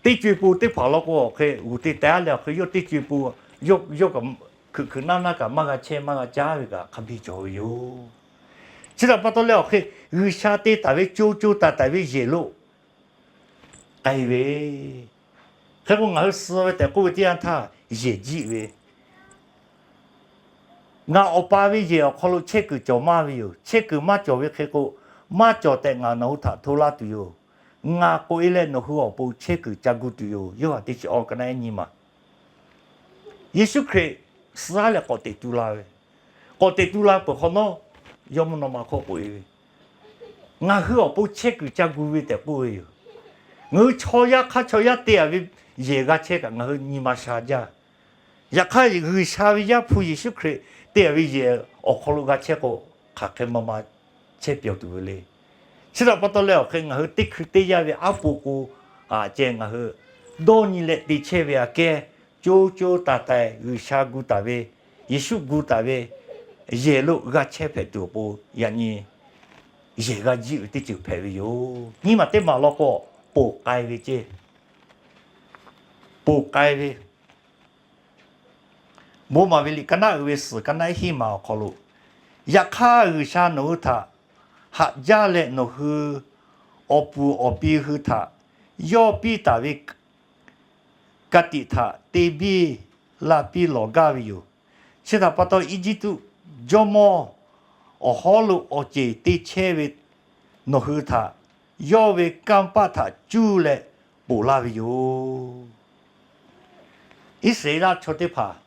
Teˇ co e pon teˇ hpaˍ law k'o awˬ hk'e g'uˬ te teh-a leh awˬ hk'e yawˇ teˇ co e pon yawˇ kaꞈ hkui hkui naˇ naˇ kaꞈ maˇ g'a chehˇ maˇ g'a caˉ ve kaꞈ hk'a biˇ cawˬ ve yoˬ. Chi htaꞈ pa taw leh awˬ hk'e G'uiˬsha te taˍ ve co co taiˍ taiˍ ve yehˬ lo k'ai ve. Hk'e k'o ngaˬ hui suh ve tehꞈ k'oˆ ve teˇ yanˇ htaˇ yehˬ jiˆ ve, ngaˬ Awˬ pa ve yehˬ awˬ hk'aw lo chehˇ kuiˬ cawˬ maˇ ve yoˬ. Chehˇ kuiˬ maˇ cawˬ ve hk'e k'o, maˇ cawˬ tehꞈ ngaˬ nawˬ hui htaꞈ hto laˇ tuˬ yoˬ. Ngaˬ k'oꞈ-e leh nawˬ hui awˬ pon chehˇ kuiˬ ca gu tuˬ yoˬ. Yoˇhanˬ teˇ chi awˬ ka naˉ nyiˇ maˬ. Yeˍsuˆ Hkriꞈ suh-a leh k'awꞈ teꞈ tu la ve, k'awꞈ teꞈ tu la peuˬ hk'awꞈ nawˉ, yawˇ mvuhˇ naw ma hk'oˆ k'oꞈ-e ve, ngaˬ hui awˬ pon chehˇ kuiˬ ca gu ve tehꞈ k'oˆ ve yoˬ. Ngaˬ hui chaw yaˇ hk'aˇ chaw yaˇ te-a ve yehˬ g'a chehˇ kaꞈ ngaˬ hui nyi ma sha jaˇ. Yaꞈ hk'aˇ, G'uiˬsha ve Yaˇ hpu Yeˍsuˆ Hkriꞈ te-a ve yehˬ awˬ hk'aw lo g'a chehˇ k'o, hk'aˬ hk'e ma ma chehˇ pyawˬ tuˬ ve le. Chi htaꞈ pa taw leh awˬ hk'e ngaˬ hui teˇ hkui teˇ yanˇ ve aˉ po k'o, a ceh ngaˬ hui dawˇ nyi leh te chehˇ ve aꞈ kehˉ, co co taiˍ taiˍ G'uiˬsha gu taˍ ve, Yeˍsuˆ gu taˍ ve yehˬ lo g'a chehˇ hpehꞈ tuˬ awˬ pon yaꞈ nyi yehˬ g'a jiˆ ve teˇ ceuˬ hpehꞈ ve yoˬ. Nyiˇ maˬ teˇ maˬ law k'o, ponˬ k'ai ve ceh, ponˬ k'ai ve, Bon maˍ ve liꞈ ka naˉ uiˍ ve suhˍ ka naˉ hiˉ maˬ awˬ hk'aw lo, yaꞈ hk'aˇ G'uiˬsha nawˬ hui htaꞈ haꞈ jaˇ leh nawˬ hui awˬ puˍ awˬ pi hui htaꞈ yawˇ piˇ taˍ ve ka tiꞈ htaꞈ te biˇ la piˇ lawˬ gaˇ ve yoˬ. Chi htaꞈ pa taw, Eˇjiˇtuꞈ jawˇmawˇ awˬ hawˉ lo awˬ ceˬ te chehˇ ve nawˬ hui htaꞈ yawˇ ve kanˇ paˆ htaꞈ cuˇ leh ponˬ laˇ ve yoˬ. Iˉsaˍreˍlaˆ chaw teˇ hpaˍ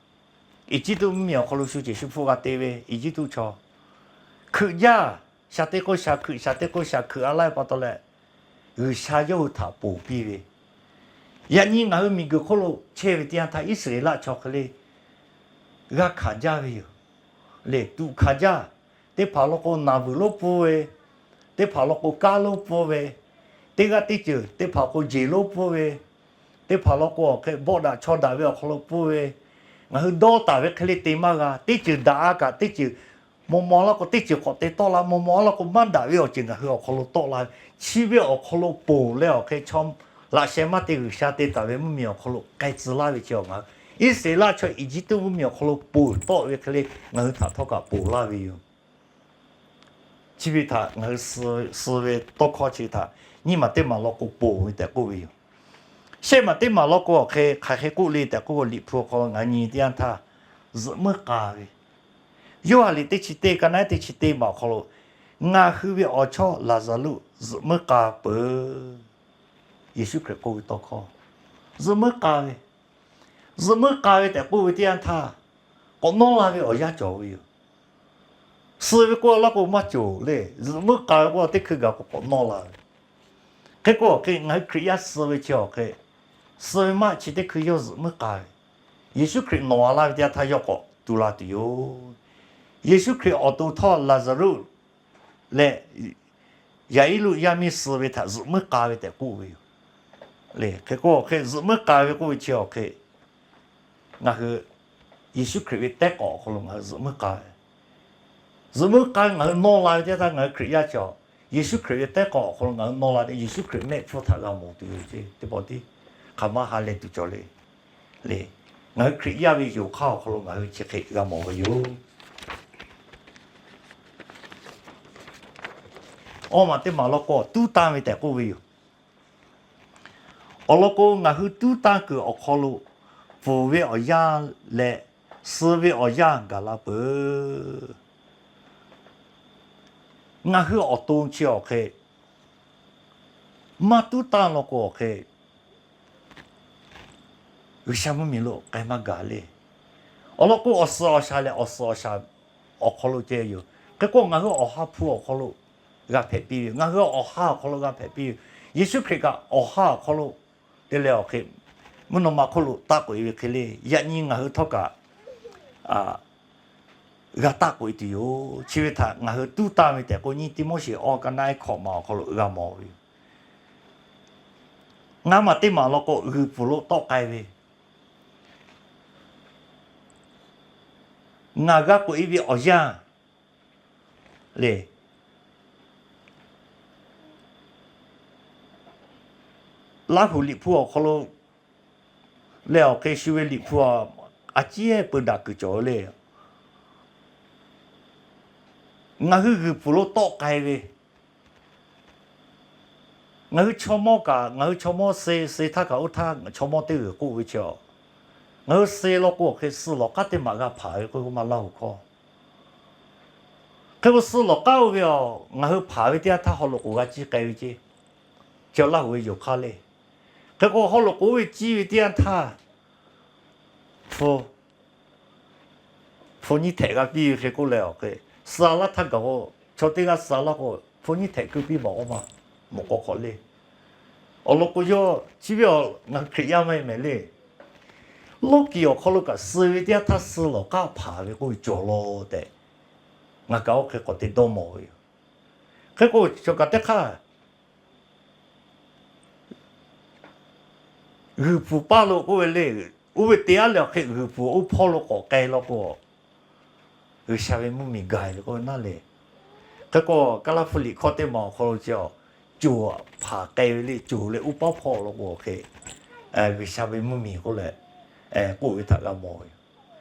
Eˇjiˇtuꞈ mvuhˇmiˬ awˬ hk'aw lo shu ceˬ shu hpfuhˆ g'a te ve Eˇjiˇtuꞈ chaw hkui jaˇ, shaˍ teˇ k'oˆ shaˍ hkui, shaˍ teˇ k'oˆ shaˍ hkui a laˇ ve pa taw leh, G'uiˬsha yawˇ hui htaꞈ ponˬ piˇ ve. Yaꞈ nyi ngaˬ hui miˬguiˬ hk'oˆ lo chehˇ ve teˇ yanˇ htaˇ, Iˉsaˍreˍlaˆ chaw hk'e le g'a hkanˍ jaˇ ve yoˬ. Lehˬ tuꞈ hkanˍ jaˇ. Teˇ hpaˍ law k'o naˍ vuiˬ lonˉ pfuhˇ ve, teˇ hpaˍ law k'o kanˉ lonˉ pfuhˇ ve, teˇ g'aˇ teˇ ceuˬ teˇ hpaˍ k'o jeˬ lonˉ pfuhˇ ve, teˇ hpaˍ law k'o awˬ hk'e bawˆ daꞈ chaw daꞈ ve awˬ hk'aw lo pfuhˇ ve, ngaˬ hui dawˇ taˍ ve hk'e le te maˇ g'a. Teˇ ceuˬ daꞈ-a kaꞈ teˇ ceuˬ maw maw laˇ k'o teˇ ceuˬ k'awꞈ te tawˆ la, maw maw laˇ k'o maˇ daꞈ ve awˬ ceuˬ ngaˬ hui awˬ hk'aw lo tawˆ la ve. Chi ve awˬ hk'aw lo ponˬ leh awˬ hk'e chaw laꞈ sheh maˇ te G'uiˬsha te taˍ ve mvuhˇmiˬ awˬ hk'aw lo k'ai tcuh laˇ ve chi awˬ ngaˬ hui Iˉsaˍreˍlaˆ chaw Eˇjiˇtuꞈ mvuhˇmiˬ awˬ hk'aw lo ponˬ tawˆ ve hk'e le, ngaˬ hui htaꞈ htawˇ kaꞈ ponˬ laˇ ve yoˬ. Chi ve htaꞈ ngaˬ hui suh ve tawˇ hkawˇ chi htaꞈ nyiˇ maˬ teˇ maˬ law k'o ponˬ ve tehꞈ k'oˆ ve yoˬ. Shehˆ maˬ teˇ maˬ law k'o awˬ hk'e hk'aˬ hk'e k'oˆ le tehꞈ k'oˆ k'o, Liꞈ hpu awˬ hk'aw lo ngaˬ hui nyi teˇ yanˇ htaˇ, zuhꞈ muiˉ k'a ve, Yoˇhanˬ liꞈ teˇ chi teˇ, ka naˉ teˇ chi teˇ maˬ awˬ hk'aw lo, ngaˬ hui ve awˬ chawˇ Laˍzaˍruˆ zuhꞈ muiˉ k'a peuˬ. Yeˍsuˆ Hkriꞈ k'oˆ ve tawˇ hkawˇ, zuhꞈ muiˉ k'a ve, zuhꞈ muiˉ k'a ve tehꞈ k'oˆ ve teˇ yanˇ htaˇ, k'awꞈ nawˇ la ve awˬ yanˇ cawˬ ve yoˬ. Suh ve k'oˆ laˇ k'o maˇ cawˬ le. Zuhꞈ muiˉ k'a ve k'oˆ teˇ hkui gaˬ k'o k'awꞈ nawˇ la ve. Hk'e k'o awˬ hk'e ngaˬ hui Hkriꞈ yaˇ suh ve chi awˬ hk'e, suh ve maˇ chi teˇ hkui yawˇ zuhꞈ muiˉ k'a ve, Yeˍsuˆ Hkriꞈ nawˬ a laˇ ve teˇ yanˇ htaˇ yawˇ k'awꞈ tu la tuˬ yoˬ. Yeˍsuˆ Hkriꞈ awˬ to htawˇ Laˍzaˍruˆ leh Yaˍiˉluˆ yaˇ miˇ suh ve htaꞈ zuhꞈ muiˉ k'a ve tehꞈ k'oˆ ve yoˬ. Hk'e k'o awˬ hk'e zuhꞈ muiˉ k'a ve k'oˆ ve chi awˬ hk'e, ngaˬ hui Yeˍsuˆ Hkriꞈ ve tehˉ k'awꞈ awˬ hk'aw lo ngaˬ hui zuhꞈ muiˉ k'a ve, zuhꞈ muiˉ k'a ve ngaˬ hui nawˇ la ve teˇ yanˇ htaˇ ngaˬ hui Hkriꞈ yaˇ chi a, Yeˍsuˆ Hkriꞈ ve tehˉ k'awꞈ awˬ hk'aw lo ngaˬ hui nawˇ la ve, Yeˍsuˆ Hkriꞈ mehˆ hpfuhˇ htaꞈ g'a mawˬ tuˬ yoˬ ce. Teˇ pawˆ tiˉ hk'aˬ ma ha leh tuˬ cawˬ le. Le, ngaˬ hui Hkriꞈ yaˇ ve yoˬ hk'aˇ awˬ hk'aw lo ngaˬ hui chi hk'e g'a mawˬ ve yoˬ. Awˇ maˬ teˇ maˬ law k'o tuˉ tanˇ ve tehꞈ k'oˆ ve yoˬ. Awˬ lawn k'o, ngaˬ hui tuˉ tanˇ kuiˬ awˬ hk'aw lo ponˬ ve awˬ yanˇ leh suh ve awˬ yanˇ gaˬ la peuˬ. Ngaˬ hui awˬ to chi awˬ hk'e maˇ tuˉ tanˇ law k'o awˬ hk'e, G'uiˬsha mvuhˇmiˬ lo k'ai maˇ gaˬ le. Awˬ lawn k'o, awˬ suhˍ awˬ shaˍ lehˬ awˬ suhˍ awˬ shaˍ awˬ hk'aw lo ceh yoˬ. Hk'e k'o, ngaˬ hui awˬ ha hpu awˬ hk'aw lo g'a hpehꞈ piˇ ve yoˬ. Ngaˬ hui awˬ ha awˬ hk'aw lo g'a hpehꞈ piˇ ve yoˬ. Yeˍsuˆ Hkriꞈ kaꞈ awˬ ha awˬ hk'aw lo te leh awˬ hk'e, mvuhˇ naw ma hk'oˆ lo taˆ k'oꞈ e ve hk'e le, yaꞈ nyi ngaˬ hui htawˇ kaꞈ g'a taˆ k'oꞈ e tuˬ yoˬ. Chi ve htaꞈ ngaˬ hui tuˉ tanˇ ve tehꞈ k'o, nyiˇ Tiˆmoˉseˍ awˇ ka naˉ ehˉ hkawꞈ ma awˬ hk'aw lo g'a mawˬ ve yoˬ. Ngaˇ maˬ teˇ maˬ law k'o, g'uiˬ pfuhˍ lo tawˆ k'ai ve, ngaˬ g'a k'oꞈ e ve awˬ yanˇ le, Laˇhuˍ Liꞈ hpu awˬ hk'aw lo leh awˬ hk'e shu ve Liꞈ hpu a, a ciˉ peu daꞈ kuiˬ cawˬ le. Ngaˬ hui g'uiˬ pfuhˍ lo tawˆ k'ai ve, ngaˬ hui chaw mawˇ kaꞈ, ngaˬ hui chaw mawˇ suh suh htaˇ kaꞈ oˇ htaˇ chaw mawˇ teˇ g'uiˬ k'oˆ ve chi a, ngaˬ hui suh law k'o awˬ hk'e suh lawˬ k'aˉ teˇ maˬ g'a hpaˍ ve k'oˆ ve maˇ Laˇhuˍ hkawˇ. Hk'e k'o, suh lawˬ k'aˉ oˇ ve a, ngaˬ hui hpaˍ ve teˇ yanˇ htaˇ haw loꞈ k'oˍ g'a ciˇ k'ai ve ce. Chi Laˇhuˍ ve yoˬ hk'aˇ le. Hk'e k'o, haw loꞈ k'oˍ oˇ ve ciˇ ve teˇ yanˇ htaˇ, hpu, hpu nyiˇ htehꞈ g'a piˇ ve hk'e k'oˆ leh awˬ hk'e, suh laˇ htaˇ gaˬ k'o, chaw teˇ g'aˇ suh laˇ k'o hpu nyiˇ htehꞈ keu piˇ maˬ k'oˆ ma, mawꞈ k'aw hk'awꞈ le. Awˬ lawn k'o, yawˇ chi ve a, ngaˬ hui Hkriꞈ yaˇ maˇ heˆ mehˍ le. Lawˇ kiˍ awˬ hk'aw lo kaꞈ suh ve teˇ yanˇ htaˇ suh lawˬ k'aˉ hpaˍ ve k'oˆ ve cawˬ law tehꞈ, ngaˬ kaꞈ oˇ hk'e k'awꞈ te dawˇ mawˬ ve yoˬ. Hk'e k'o, chaw kaꞈ teˇ hk'aˇ g'uiˬ pfuhˍ paˇ lo k'oˆ ve le, oˇ ve te aˉ leh awˬ hk'e g'uiˬ pfuhˍ oˇ hpawˇ lo k'awꞈ k'ai law k'o, G'uiˬsha ve mvuhˇmiˬ gaˬ ve k'oˆ ve naˉ le. Hk'e k'o, Kaˇlaˇ hpu liꞈ hkawˇ teˇ maˬ awˬ hk'aw lo chi a, coˬ hpaˍ k'ai ve le, coˬ leh oˇ paˉ hpawˇ law k'o awˬ hk'e, G'uiˬsha ve mvuhˇmiˬ k'oˆ leh k'oˆ ve htaꞈ g'a mawˬ ve yoˬ.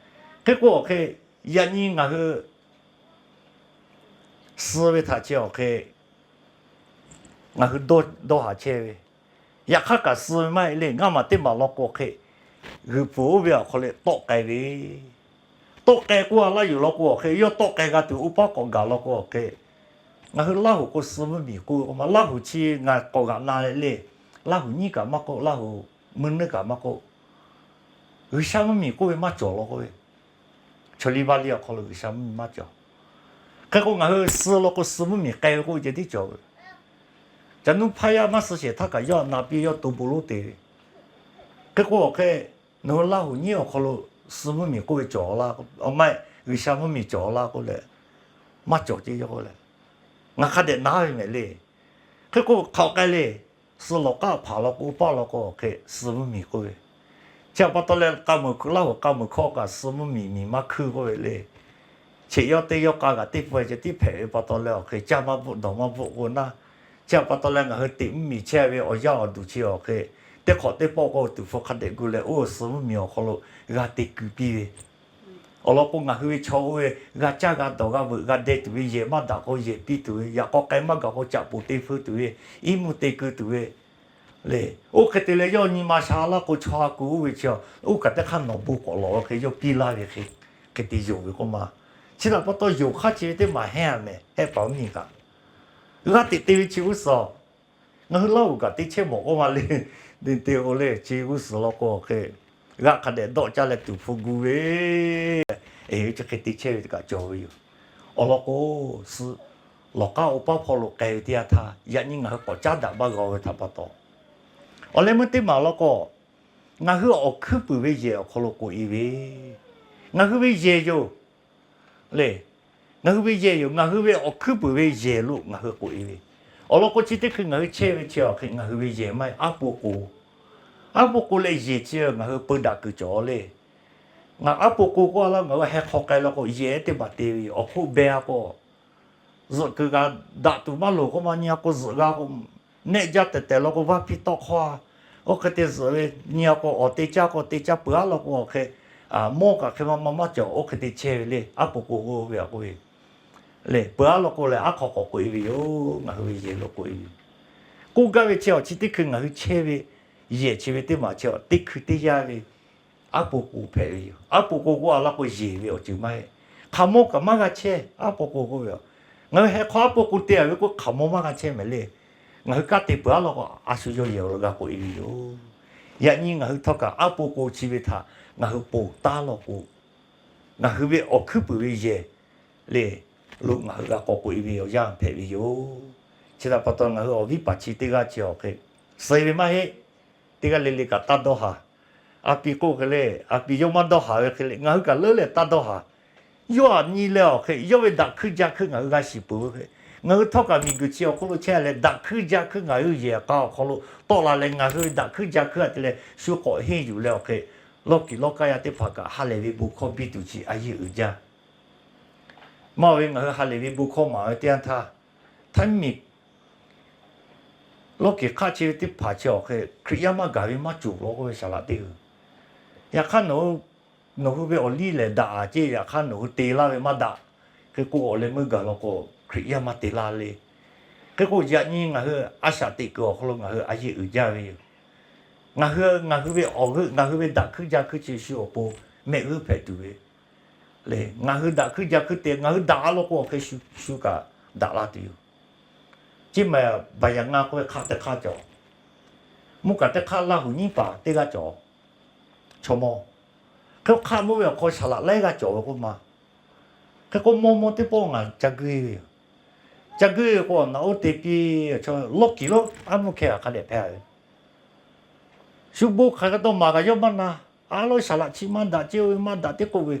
Hk'e k'o awˬ hk'e, yaꞈ nyi ngaˬ hui suh ve htaꞈ chi awˬ hk'e ngaˬ hui dawˇ haˍ chehˇ ve, yaꞈ hk'aˇ kaꞈ suh ve maˇ heˆ le. Ngaˇ maˬ teˇ maˬ law k'o hk'e, g'uiˬ pfuhˍ oˇ ve awˬ hk'aw lo tawˆ k'ai ve, tawˆ k'ai k'oˆ a laˇ yuˬ law k'o awˬ hk'e, yawˇ tawˆ k'ai g'a tuˬ oˇ paˉ k'awꞈ gaˬ law k'o awˬ hk'e, ngaˬ hui Laˇhuˍ k'o suh mvuhˇmiˬ k'oˆ ve k'o ma, Laˇhuˍ chi ngaˬ k'awꞈ g'aꞈ na leh le, Laˇhuˍ nyiˉ kaꞈ maˇ k'oˆ, Laˇhuˍ mvuhˇ nuiˉ kaꞈ maˇ k'oˆ, G'uiˬsha mvuhˇmiˬ k'oˆ ve maˇ cawˬ law k'oˆ ve, chaw liˇ vaˇ liˇ awˬ hk'aw lo G'uiˬsha mvuhˇmiˬ maˇ cawˬ. Hk'e k'o, ngaˬ hui suh law k'o suh mvuhˇmiˬ k'ai ve k'oˆ ve ceh tiˉ cawˬ ve. Ca nuˇ hpaˇ yaˇ maˇ suh shehˍ htaˇ kaꞈ yawˇ a na piˇ yawˇ to bon lonˉ te ve. Hk'e k'o awˬ hk'e, nawˬ hui Laˇhuˍ nyiˉ awˬ hk'aw lo suh mvuhˇmiˬ k'oˆ ve cawˬ la, awˬ maˇ G'uiˬsha mvuhˇmiˬ cawˬ la k'oˆ leh, maˇ cawˬ ce yawˇ k'oˆ leh, ngaˬ hk'a dehꞈ na ve mehˍ le. Hk'e k'o hk'aˬ k'ai le, suh lawˬ k'aˉ hpaˍ law k'o, paˇ law k'o awˬ hk'e suh mvuhˇmiˬ k'oˆ ve, chi htaꞈ pa taw leh k'a meuˍ Laˇhuˍ k'a meuˍ hkawˇ kaꞈ suh mvuhˇmiˬ miˬ maˇ hkuiˇ k'oˆ ve le. Cheꞈ yawˇ teˇ yawˇ k'a kaꞈ teˇ pawehˇ ceh tiˉ hpehꞈ ve pa taw leh awˬ hk'e caˇ maˇ bvuhˆ dawˬ maˇ bvuhˆ k'o naˉ, chi htaꞈ pa taw leh ngaˬ hui teꞈ mvuhˇmiˬ chehˇ ve awˬ yaˇ awˬ duˬ chi awˬ hk'e teˇ hk'awꞈ teˇ pawˆ k'o tuˍ hpfuh hk'a dehꞈ gu leh oˇ suh mvuhˇmiˬ awˬ hk'aw lo g'a te kuiˬ piˇ ve. Awˬ lawn k'o, ngaˬ hui ve chaw oˇ ve g'a caˇ g'a dawˬ g'a veuꞈ g'a deh tuˬ ve yehˬ maˇ daꞈ k'o, yehˬ piˇ tuˬ ve, yaꞈ k'aw k'ai maˇ gaˬ k'o, caꞈ poˍ te feu tuˬ ve, iˉ mvuhˇ te keu tuˬ ve le. Oˇ hk'e te leh, yawˇ nyi ma sha laˇ k'o, chaw ha ku oˇ ve chi, oˇ kaꞈ teˇ hk'aˇ nawˬ bon k'awꞈ lawˬ ve hk'e yawˇ piˇ laˇ ve hk'e, hk'e te yonˍ ve k'oˆ ma. Chi htaꞈ pa taw, yonˍ hk'aˇ chi ve teˇ maˬ hehnˇ a mehˍ, hehˆ paˍ mvuhˇmiˬ kaꞈ g'a teꞈ te ve chi g'uˇ suhˍ, ngaˬ hui Laˇhuˍ kaꞈ teˇ chehˇ mawˬ k'oˆ ma le. Te k'o le, chi g'uˇ suhˍ law k'o hk'e, g'aˆ hk'a dehꞈ dawˆ caˇ leh tuˍ hpfuh gu ve, eˬ, chi hk'e te chehˇ ve kaꞈ cawˬ ve yoˬ. Awˬ lawn k'o, suh lawˬ k'aˉ oˇ paˉ hpawˇ lo k'ai ve teˇ yanˇ htaˇ, yaꞈ nyi ngaˬ hui k'awꞈ caˉ daꞈ maˇ g'a ve htaꞈ pa taw, awˬ leh meuˇ teˇ maˬ law k'o, ngaˬ hui awˬ hkuiˉ puiˍ ve yehˬ awˬ hk'aw lo k'oꞈ e ve, ngaˬ hui ve yehˬ yoˬ le. Ngaˬ hui ve yehˬ yoˬ. Ngaˬ hui ve awˬ hkuiˉ puiˍ ve yehˬ lo ngaˬ hui k'oꞈ e ve. Awˬ lawn k'o, chi teˇ hkui ngaˬ hui chehˇ ve chi awˬ hk'e ngaˬ hui ve yehˬ maˇ heˆ, aˉ po k'o, aˉ po k'o leh yehˬ chi ngaˬ hui peu daꞈ kuiˬ cawˬ le. Ngaˬ aˉ po k'o k'oˆ a laˇ, ngaˬ hui heh hk'aw k'ai law k'o, yehˬ teˇ maˬ te ve yoˬ. Awˬ hk'oˆ beh a k'o, zuhꞈ kuiˬ kaꞈ daꞈ tuˬ maˇ loˍ k'oˆ ma, nyi a k'o zuhꞈ g'a k'o, nehˆ jaˇ tehˬ tehˬ law k'o, vaˇ hpiˇ tawˆ hkawˇ a. Oˇ hk'e te zuhꞈ ve, nyi a k'o awˬ te caˇ k'o te caˇ peuˬ aˉ law k'o, awˬ hk'e mawˇ kaꞈ hk'e ma ma maˇ cawˬ. Oˇ hk'e te chehˇ ve le, aˉ po k'o k'oˆ ve a k'oˆ ve le. Peuˬ aˉ law k'o lehˬ, aˉ hk'aw k'awꞈ k'oꞈ e ve yoˬ. Ngaˬ hui ve yehˬ lo k'oꞈ e ve yoˬ. K'oˆ gaˇ ve chi awˬ chi teˇ hkui ngaˬ hui chehˇ ve yehˬ chi ve teˇ maˬ chi awˬ teˇ hkui teˇ yanˇ ve aˉ po k'o hpehꞈ ve yoˬ. Aˉ po k'o k'oˆ a laˇ k'o, yehˬ ve awˬ ceuˬ maˇ heˆ. Hk'aˬ mawˇ kaꞈ maˇ g'a chehˇ, aˉ po k'o k'oˆ ve yoˬ. Ngaˬ hui heh hk'aw aˉ po k'o te a ve k'o, hk'aˬ mawˇ maˇ g'a chehˇ mehˍ le. Ngaˬ hui kanˉ te peuˬ aˉ law k'o, a shu yawˇ yehˬ awˬ lo g'a k'oꞈ e ve yoˬ. Yaꞈ nyi ngaˬ hui htawˇ kaꞈ aˉ po k'o chi ve htaꞈ ngaˬ hui ponˬ taˉ law k'o, ngaˬ hui ve awˬ hkuiˉ puiˍ ve yehˬ le lo ngaˬ hui g'a k'awꞈ k'oꞈ e ve awˬ yanˇ hpehꞈ ve yoˬ. Chi htaꞈ pa taw, ngaˬ hui awˬ viˉ paˍ chi teˇ g'aˇ chi awˬ hk'e suh ve maˇ heˆ. Teˇ g'aˇ le le kaꞈ taˇ dawˇ haˍ. A pi k'oˆ hk'e le, a pi yawˇ maˇ dawˇ haˍ ve hk'e le, ngaˬ hui kaꞈ leuˉ leh taˇ dawˇ haˍ. Yawˇ aꞈ nyi leh awˬ hk'e, yawˇ ve daꞈ hkuiˇ jaˇ hkuiˇ ngaˬ hui g'a shiˍ peuˬ ve hk'e, ngaˬ hui htawˇ kaꞈ miˬguiˬ chi awˬ hk'oˆ lo chehˇ leh, daꞈ hkuiˇ jaˇ hkuiˇ ngaˬ hui yehˬ k'a awˬ hk'aw lo tawˆ la leh, ngaˬ hui ve daꞈ hkuiˇ jaˇ hkuiˇ a te leh shu k'awꞈ henˇ yuˬ leh awˬ hk'e, lawˇ kiˬ lawˇ kaˇ yaˇ teˇ hpaˍ kaꞈ ha lehˬ ve bon hkawˇ biˇ tuˬ chi a yeˇ uiˍ jaˇ. Maˇ ve ngaˬ hui ha lehˬ ve bon hkawˇ maˍ ve teˇ yanˇ htaˇ, htaiˉ miˬ lawˇ kiˬ hk'aˆ chi ve teˇ hpaˍ chi awˬ hk'e Hkriꞈ yaˇ maˇ gaˬ ve maˇ cawˬ law k'oˆ ve saˍ laꞈ teˇ hui. Yaꞈ hk'aˇ nawˬ hui ve awˬ liˇ lehˬ daꞈ a ceˇ, yaꞈ hk'aˇ nawˬ hui te laˇ ve maˇ daꞈ. Hk'e k'o awˬ leh meuˇ gaˬ law k'o, Hkriꞈ yaˇ maˇ te laˇ le. Hk'e k'o yaꞈ nyi ngaˬ hui a shaꞈ teꞈ kuiˬ awˬ hk'aw lo ngaˬ hui a yeˇ uiˍ jaˇ ve yoˬ. Ngaˬ hui, ngaˬ hui ve awˬ g'euˆ, ngaˬ hui ve daꞈ hkuiˇ jaˇ hkuiˇ chi shu awˬ pon mehˆ g'euˆ hpehꞈ tuˬ ve le. Ngaˬ hui daꞈ hkuiˇ jaˇ hkuiˇ te, ngaˬ hui daꞈ a law k'o awˬ hk'e shu, shu kaꞈ daꞈ la tuˬ yoˬ. Chi ma baˬ yaꞈ nga k'oˆ ve hk'aˆ teˇ hk'aˆ cawˬ. Mvuhˇ kaꞈ teˇ hk'aˆ Laˇ huˍ nyiˉ paˍ teˇ g'aˇ cawˬ. Chaw mawˇ. Hk'e hk'aˆ mvuhˇ ve awˬ hk'aw saˍ laꞈ laiˉ g'aˇ cawˬ ve k'oˆ ma. Hk'e k'o mawˇ mawˇ teˇ pawˆ ngaˬ ca guˇ ve yoˬ. Ca guˇ ve k'o naꞈ oˇ te piˇ, lawˇ kiˬ lawˇ aˉ mvuhˇ hkeh hk'a dehꞈ hpehꞈ ve. Shu bon hk'aˬ hk'e taw maˍ kaꞈ yawˇ maˇ na. A lawˇ saˍ laꞈ chi maˇ daꞈ ceˇ, oˇ ve maˇ daꞈ teˇ k'oˆ ve.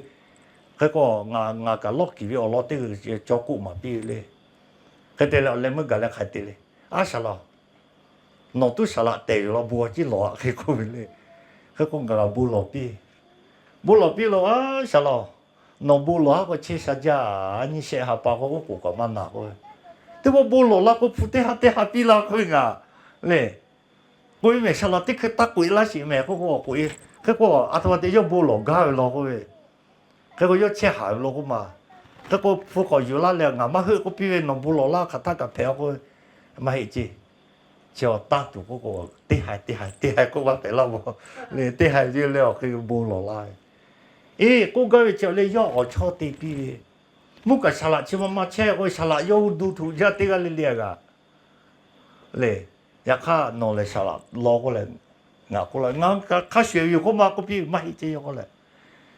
Hk'e k'o ngaˬ, ngaˬ kaꞈ lawˇ kiˬ ve awˬ lawn teˇ g'aˇ caw k'oˆ maˍ piˇ ve le. Hk'e te leh awˬ leh meuˇ gaˬ leh hk'aˬ hk'e te le. A saˍ laꞈ, nawˬ tuˉ saˍ laꞈ tehˬ ve law, bon ciˉ lawˬ a hk'e k'oˆ ve le. Hk'e k'o ngaˬ kaꞈ bon lawˬ piˇ. Bon lawˬ piˇ la, a saˍ laꞈ, nawˬ bon lawˬ haˉ k'o chehˇ sha jaˇ, a nyi shehˆ ha pa k'o oˉ k'oˍ kaꞈ maˇ na k'oˆ ve. Teˇ pawˆ bon lawˬ la k'o hpu teˇ ha teˇ ha piˇ la k'oˆ ve ngaˬ le. K'oˆ ve mehˬ, saˍ laꞈ teˇ hkui taˇ k'oꞈ e laˇ sheˍ mehˬ k'oˆ k'o, k'oꞈ e. Hk'e k'o a htoꞈ ma te yawˇ bon lawˬ gaˇ ve law k'oˆ ve. Hk'e k'o yawˇ chehˇ haˍ ve law k'oˆ ma. Hk'e k'o hpu k'awꞈ yuˬ laˇ leh ngaˬ maˇ heuˆ k'oˆ piˇ ve, nawˬ bon lawˬ laˇ hk'aˬ htaˇ kaꞈ hpehꞈ k'oˆ ve. Maˇ heˆ ceˇ. Chi awˬ taˇ tuˬ k'oˆ k'o, teˇ haiˬ teˇ haiˬ teˇ haiˬ k'oˆ maˇ hpehꞈ laˇ maw le. Teˇ haiˬ ve leh awˬ hk'e bon lawˬ laˇ ve. Eˬ, k'oˆ gaˇ ve chi awˬ leh yawˇ awˬ chawˇ te piˇ ve. Mvuhˇ kaꞈ saˍ laꞈ chi ma ma chehˇ k'o, saˍ laꞈ yawˇ hui du htoꞈ jaˇ teˇ g'aˇ le le a g'aꞈ le. Yaꞈ hk'aˇ nawˬ lehˬ saˍ laꞈ law k'oˆ leh, ngaˬ k'oˆ la, ngaˬ hk'a shuˍ ve yoˬ k'oˆ ma k'oˆ piˇ ve maˇ heˆ ceˇ yawˇ k'oˆ leh,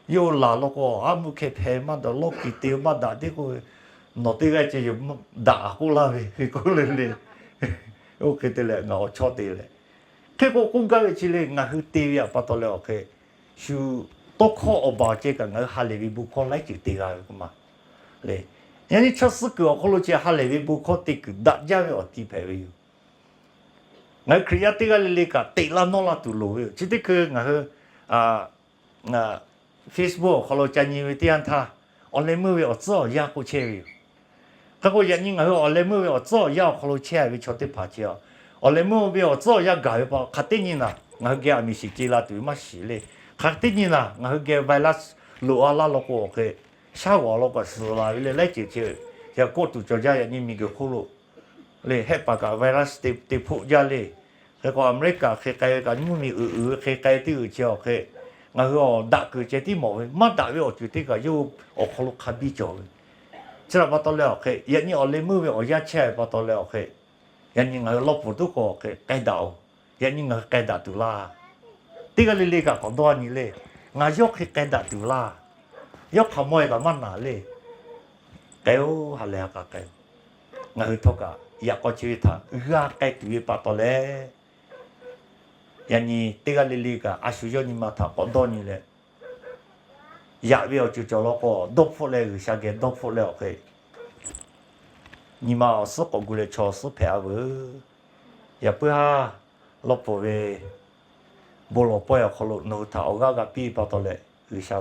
yawˇ laˬ law k'o aˉ mvuhˇ hkeh hpehꞈ maˇ daꞈ, lawˇ kiˬ te maˇ daꞈ teˇ k'oˆ ve, nawˬ teˇ g'aˇ ceh yoˬ daꞈ k'oˆ laˇ ve hk'e k'oˆ le le. Oˇ hk'e te leh ngaˬ awˬ chawˇ te leh, hk'e k'o k'oˆ gaˇ ve chi le, ngaˬ hui te ve pa taw leh awˬ hk'e shu tawˇ hkawˇ awˬ baˬ ceh kaꞈ ngaˬ hui ha lehˬ ve bon hkawˇ laiˉ ceuˬ te g'a ve k'oˆ ma le. Yaꞈ nyi chaw suh kuiˬ awˬ hk'aw lo ceh ha lehˬ ve bon hkawˇ te kuiˬ daꞈ jaˇ ve awˬ ti hpehꞈ ve yoˬ. Ngaˬ hui Hkriꞈ yaˇ teˇ g'aˇ le le kaꞈ teꞈ laˇ nawˇ la tuˬ loˍ ve yoˬ. Chi teˇ hkui ngaˬ hui Facebook awˬ hk'aw lo ca nyi ve teˇ yanˇ htaˇ, awˬ leh meuˇ ve awˬ tcuhˉ awˬ yanˇ k'oˆ chehˇ ve yoˬ. Hk'e k'o yaꞈ nyi ngaˬ hui awˬ leh meuˇ ve awˬ tcuhˉ awˬ yanˇ awˬ hk'aw lo chehˇ ve chaw teˇ hpaˍ chi a, awˬ leh meuˇ ve awˬ tcuhˉ awˬ yanˇ gaˬ ve pa hk'aˬ teˇ nyi naˍ, Ngaˬ hui geh aˬ miˍ shiˍ ce la tuˬ ve maˇ shiˍ le. Hk'aˬ teˇ nyi naˬ ngaˬ hui geh virus loꞈ-a laˇ law k'o awˬ hk'e, shaˉ g'awˬ law k'o suhˍ la ve le laiˉ ceuˬ chi, yaꞈ k'oˆ tuˬ cawˬ jaˇ yaꞈ nyi miˬguiˬ hk'oˆ lo le hehˆ paˍ kaꞈ virus te hpoˆ jaˇ le. Hk'e k'o Aˍmeˍriˆkaꞈ hk'e k'ai ve kaꞈ mvuhˇ miˬ uiˍ uiˍ ve hk'e k'ai teˇ g'uiˬ chi awˬ hk'e, ngaˬ hui awˬ daꞈ kuiˬ ceh tiˉ mawˬ ve maˇ daꞈ ve awˬ ceuˬ teˇ kaꞈ yawˇ awˬ hk'aw lo hk'a biˇ cawˬ ve. Chi htaꞈ pa taw leh awˬ hk'e yaꞈ nyi awˬ leh meuˇ ve awˬ yanˇ chehˇ ve pa taw leh awˬ hk'e, yaꞈ nyi ngaˬ hui lawˇ pfuhˍ tuˉ k'o awˬ hk'e k'ai daꞈ-oˬ. Yaꞈ nyi ngaˬ hui k'ai daꞈ tuˬ laˇ. Teˇ g'aˇ le le kaꞈ k'awꞈ dawˇ nyi le. Ngaˬ yawˇ hk'e k'ai daꞈ tuˬ laˇ. Yawˇ hk'aˬ mawˇ-e kaꞈ maˇ naˬ le. K'ai-oˬ, ha lehˬ ha k'a k'ai-oˬ. Ngaˬ hui htawˇ kaꞈ yaꞈ k'aw chi ve htaꞈ g'a k'ai tuˬ ve pa taw leh, yaꞈ nyi teˇ g'aˇ le le kaꞈ a shu yawˇ nyi ma htaꞈ k'awꞈ dawˇ nyi leh, yaꞈ ve awˬ ceuˬ cawˬ law k'o dawˇ hpfuhˆ leh G'uiˬsha geh dawˇ hpfuhˆ leh awˬ hk'e, nyi ma awˬ suhˉ k'awꞈ gu leh chaw awˬ suhˉ hpehꞈ-a veuˬ. Yaꞈ puiˉ haˉ lawˇ pfuhˍ ve bon lawˬ pawehˇ awˬ hk'aw lo nawˬ hui htaꞈ awˬ g'aˇ g'a piˇ pa taw leh, G'uiˬsha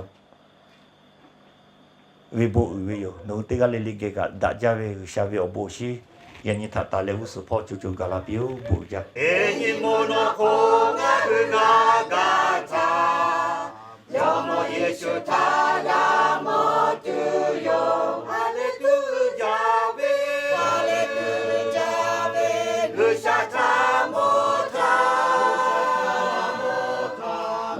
ve bon uiˍ ve yoˬ. Nawˬ hui teˇ g'aˇ le le geh kaꞈ daꞈ jaˇ ve G'uiˬsha ve awˬ bon shinˉ yaꞈ nyi htaꞈ taˍ leh g'uˇ suhˍ hpawˇ co co gaˬ la piˇ-oˬ. Bon uiˍ jaˇ. Teˇ nyi mvuhˇ naw hk'oˆ ngaˬ hui g'a ga htaˇ, Jawˇmawˇ Yeˍsuˆ htaꞈ g'a mawˬ tuˬ yoˬ. Haˍleˍluˆyaˬ ve, Haˍleˍluˆyaˬ ve, G'uiˬsha htaꞈ mawˬ htaˇ,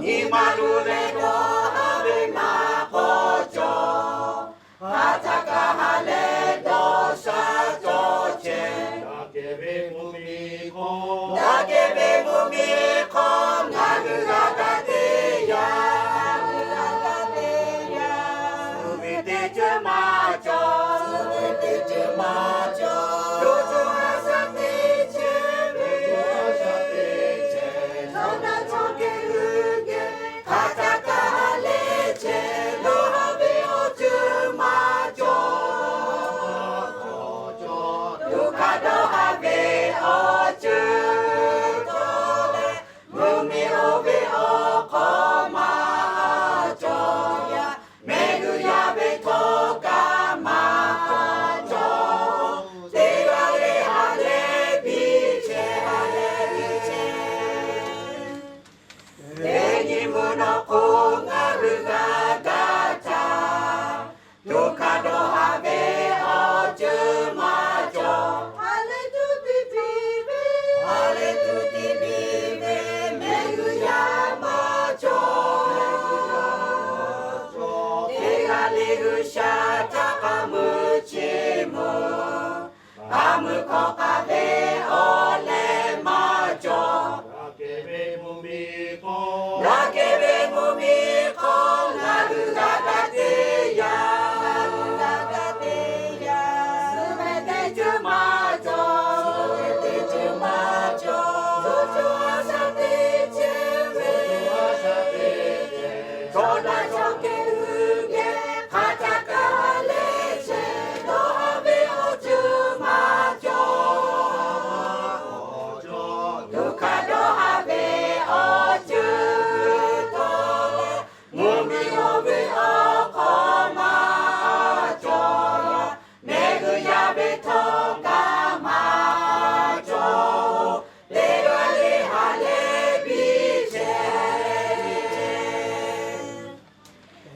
nyi ma luˬ leh dawˇ haˍ ve maˇ k'awꞈ cawˬ. Hk'aˬ htaˇ kaꞈ ha leh dawˇ sha cawˬ chehˇ. Daꞈ kehˬ ve mvuhˇmiˬ hk'aw, daꞈ kehˬ ve mvuhˇmiˬ hk'aw ngaˬ hui g'a ga teˇ yanˇ, g'a ga teˇ yanˇ, suh ve teˇ ceuˬ maˇ cawˬ, suh ve teˇ ceuˬ maˇ cawˬ. Yawˇ co a shaꞈ teꞈ chehˇ ve, a shaꞈ teꞈ chehˇ, chaw naˆ chaw kehˬ hui geh hk'aˬ htaˇ kaꞈ ha leh chehˇ, dawˇ haˍ ve awˬ ceuˬ maˇ cawˬ. Yawˇ hk'a dawˇ haˍ ve awˬ ceuˬ htawˇ leh, mvuhˇmiˬ oˇ ve awˬ hk'aw maˇ cawˬ yaˇ. Mehˆ g'uiˬ yaˇ ve htawˇ kaꞈ maˇ cawˬ. Teˇ g'aˇ le ha leh biˇ chehˇ, ha leh biˇ chehˇ. Teˇ nyi mvuhˇ naw hk'oˆ ngaˬ hui g'a ga htaˇ, yawˇ hk'a dawˇ haˍ ve awˬ ceuˬ maˇ cawˬ. Haˍleˍluˆyaˬ, Haˍleˍluˆyaˬ, mehˆ g'uiˬ yaˇ maˇ cawˬ. Teˇ g'aˇ le G'uiˬsha htaꞈ k'aˉ mui chiˇ mvuh, k'aˉ mui hk'aw k'aˉ ve awˬ leh maˇ cawˬ. Daꞈ kehˬ ve mvuhˇmiˬ hk'aw, daꞈ kehˬ ve mvuhˇmiˬ hk'aw ngaˬ hui g'a ga teˇ yanˇ, g'a ga teˇ yanˇ, suh ve teˇ ceuˬ maˇ cawˬ, suh ve teˇ ceuˬ maˇ cawˬ. Yawˇ co a shaꞈ teꞈ chehˇ ve, chaw naˆ chaw kehˬ hui geh hk'aˬ htaˇ kaꞈ ha leh chehˇ, dawˇ haˍ ve awˬ ceuˬ maˇ cawˬ. Yawˇ hk'a dawˇ haˍ ve awˬ ceuˬ htawˇ leh, mvuhˇmiˬ oˇ ve awˬ hk'aw maˇ cawˬ yaˇ. Mehˆ g'uiˬ yaˇ ve htawˇ kaꞈ maˇ cawˬ. Teˇ g'aˇ le ha leh biˇ chehˇ.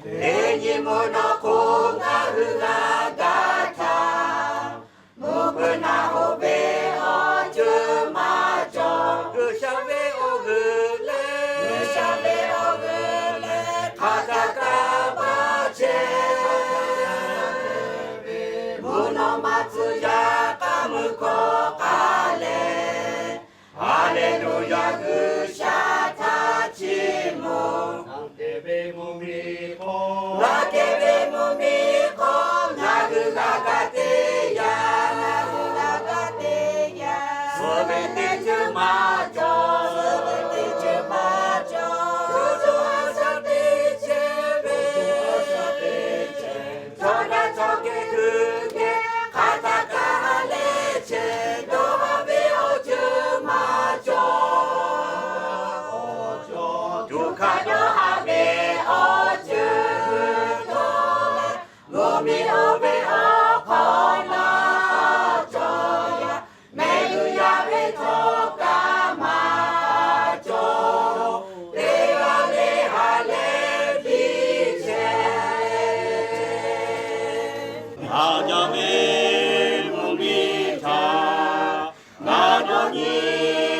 Teˇ nyi mvuhˇ naw hk'oˆ ngaˬ hui g'a ga htaˇ, mvuhˇ hpeuꞈ naˬ hoꞈ ve awˬ ceuˬ maˇ cawˬ. G'uiˬsha ve awˬ g'euˆ leh, G'uiˬsha ve awˬ g'euˆ leh hk'aˬ htaˇ kaꞈ maˇ chehˇ. Mvuhˇ naw ma tcuh yaˇ k'aˉ mui hk'aw k'aˉ leh, Haˍleˍluˆyaˬ, G'uiˬsha htaꞈ chiˇ mvuh. Daꞈ kehˬ ve mvuhˇmiˬ hk'aw, daꞈ kehˬ ve mvuhˇmiˬ hk'aw ngaˬ hui g'a ga teˇ yanˇ, g'a ga teˇ yanˇ, suh ve teˇ ceuˬ maˇ cawˬ, suh ve teˇ ceuˬ maˇ cawˬ. Yawˇ co a shaꞈ teꞈ chehˇ ve, chaw naˆ chaw kehˬ hui geh hk'aˬ htaˇ kaꞈ ha leh chehˇ, dawˇ haˍ ve awˬ ceuˬ maˇ cawˬ. Yawˇ hk'a dawˇ haˍ ve awˬ ceuˬ htawˇ leh, mvuhˇmiˬ oˇ ve awˬ hk'aw maˇ cawˬ yaˇ. Mehˆ g'uiˬ yaˇ ve htawˇ tuˬ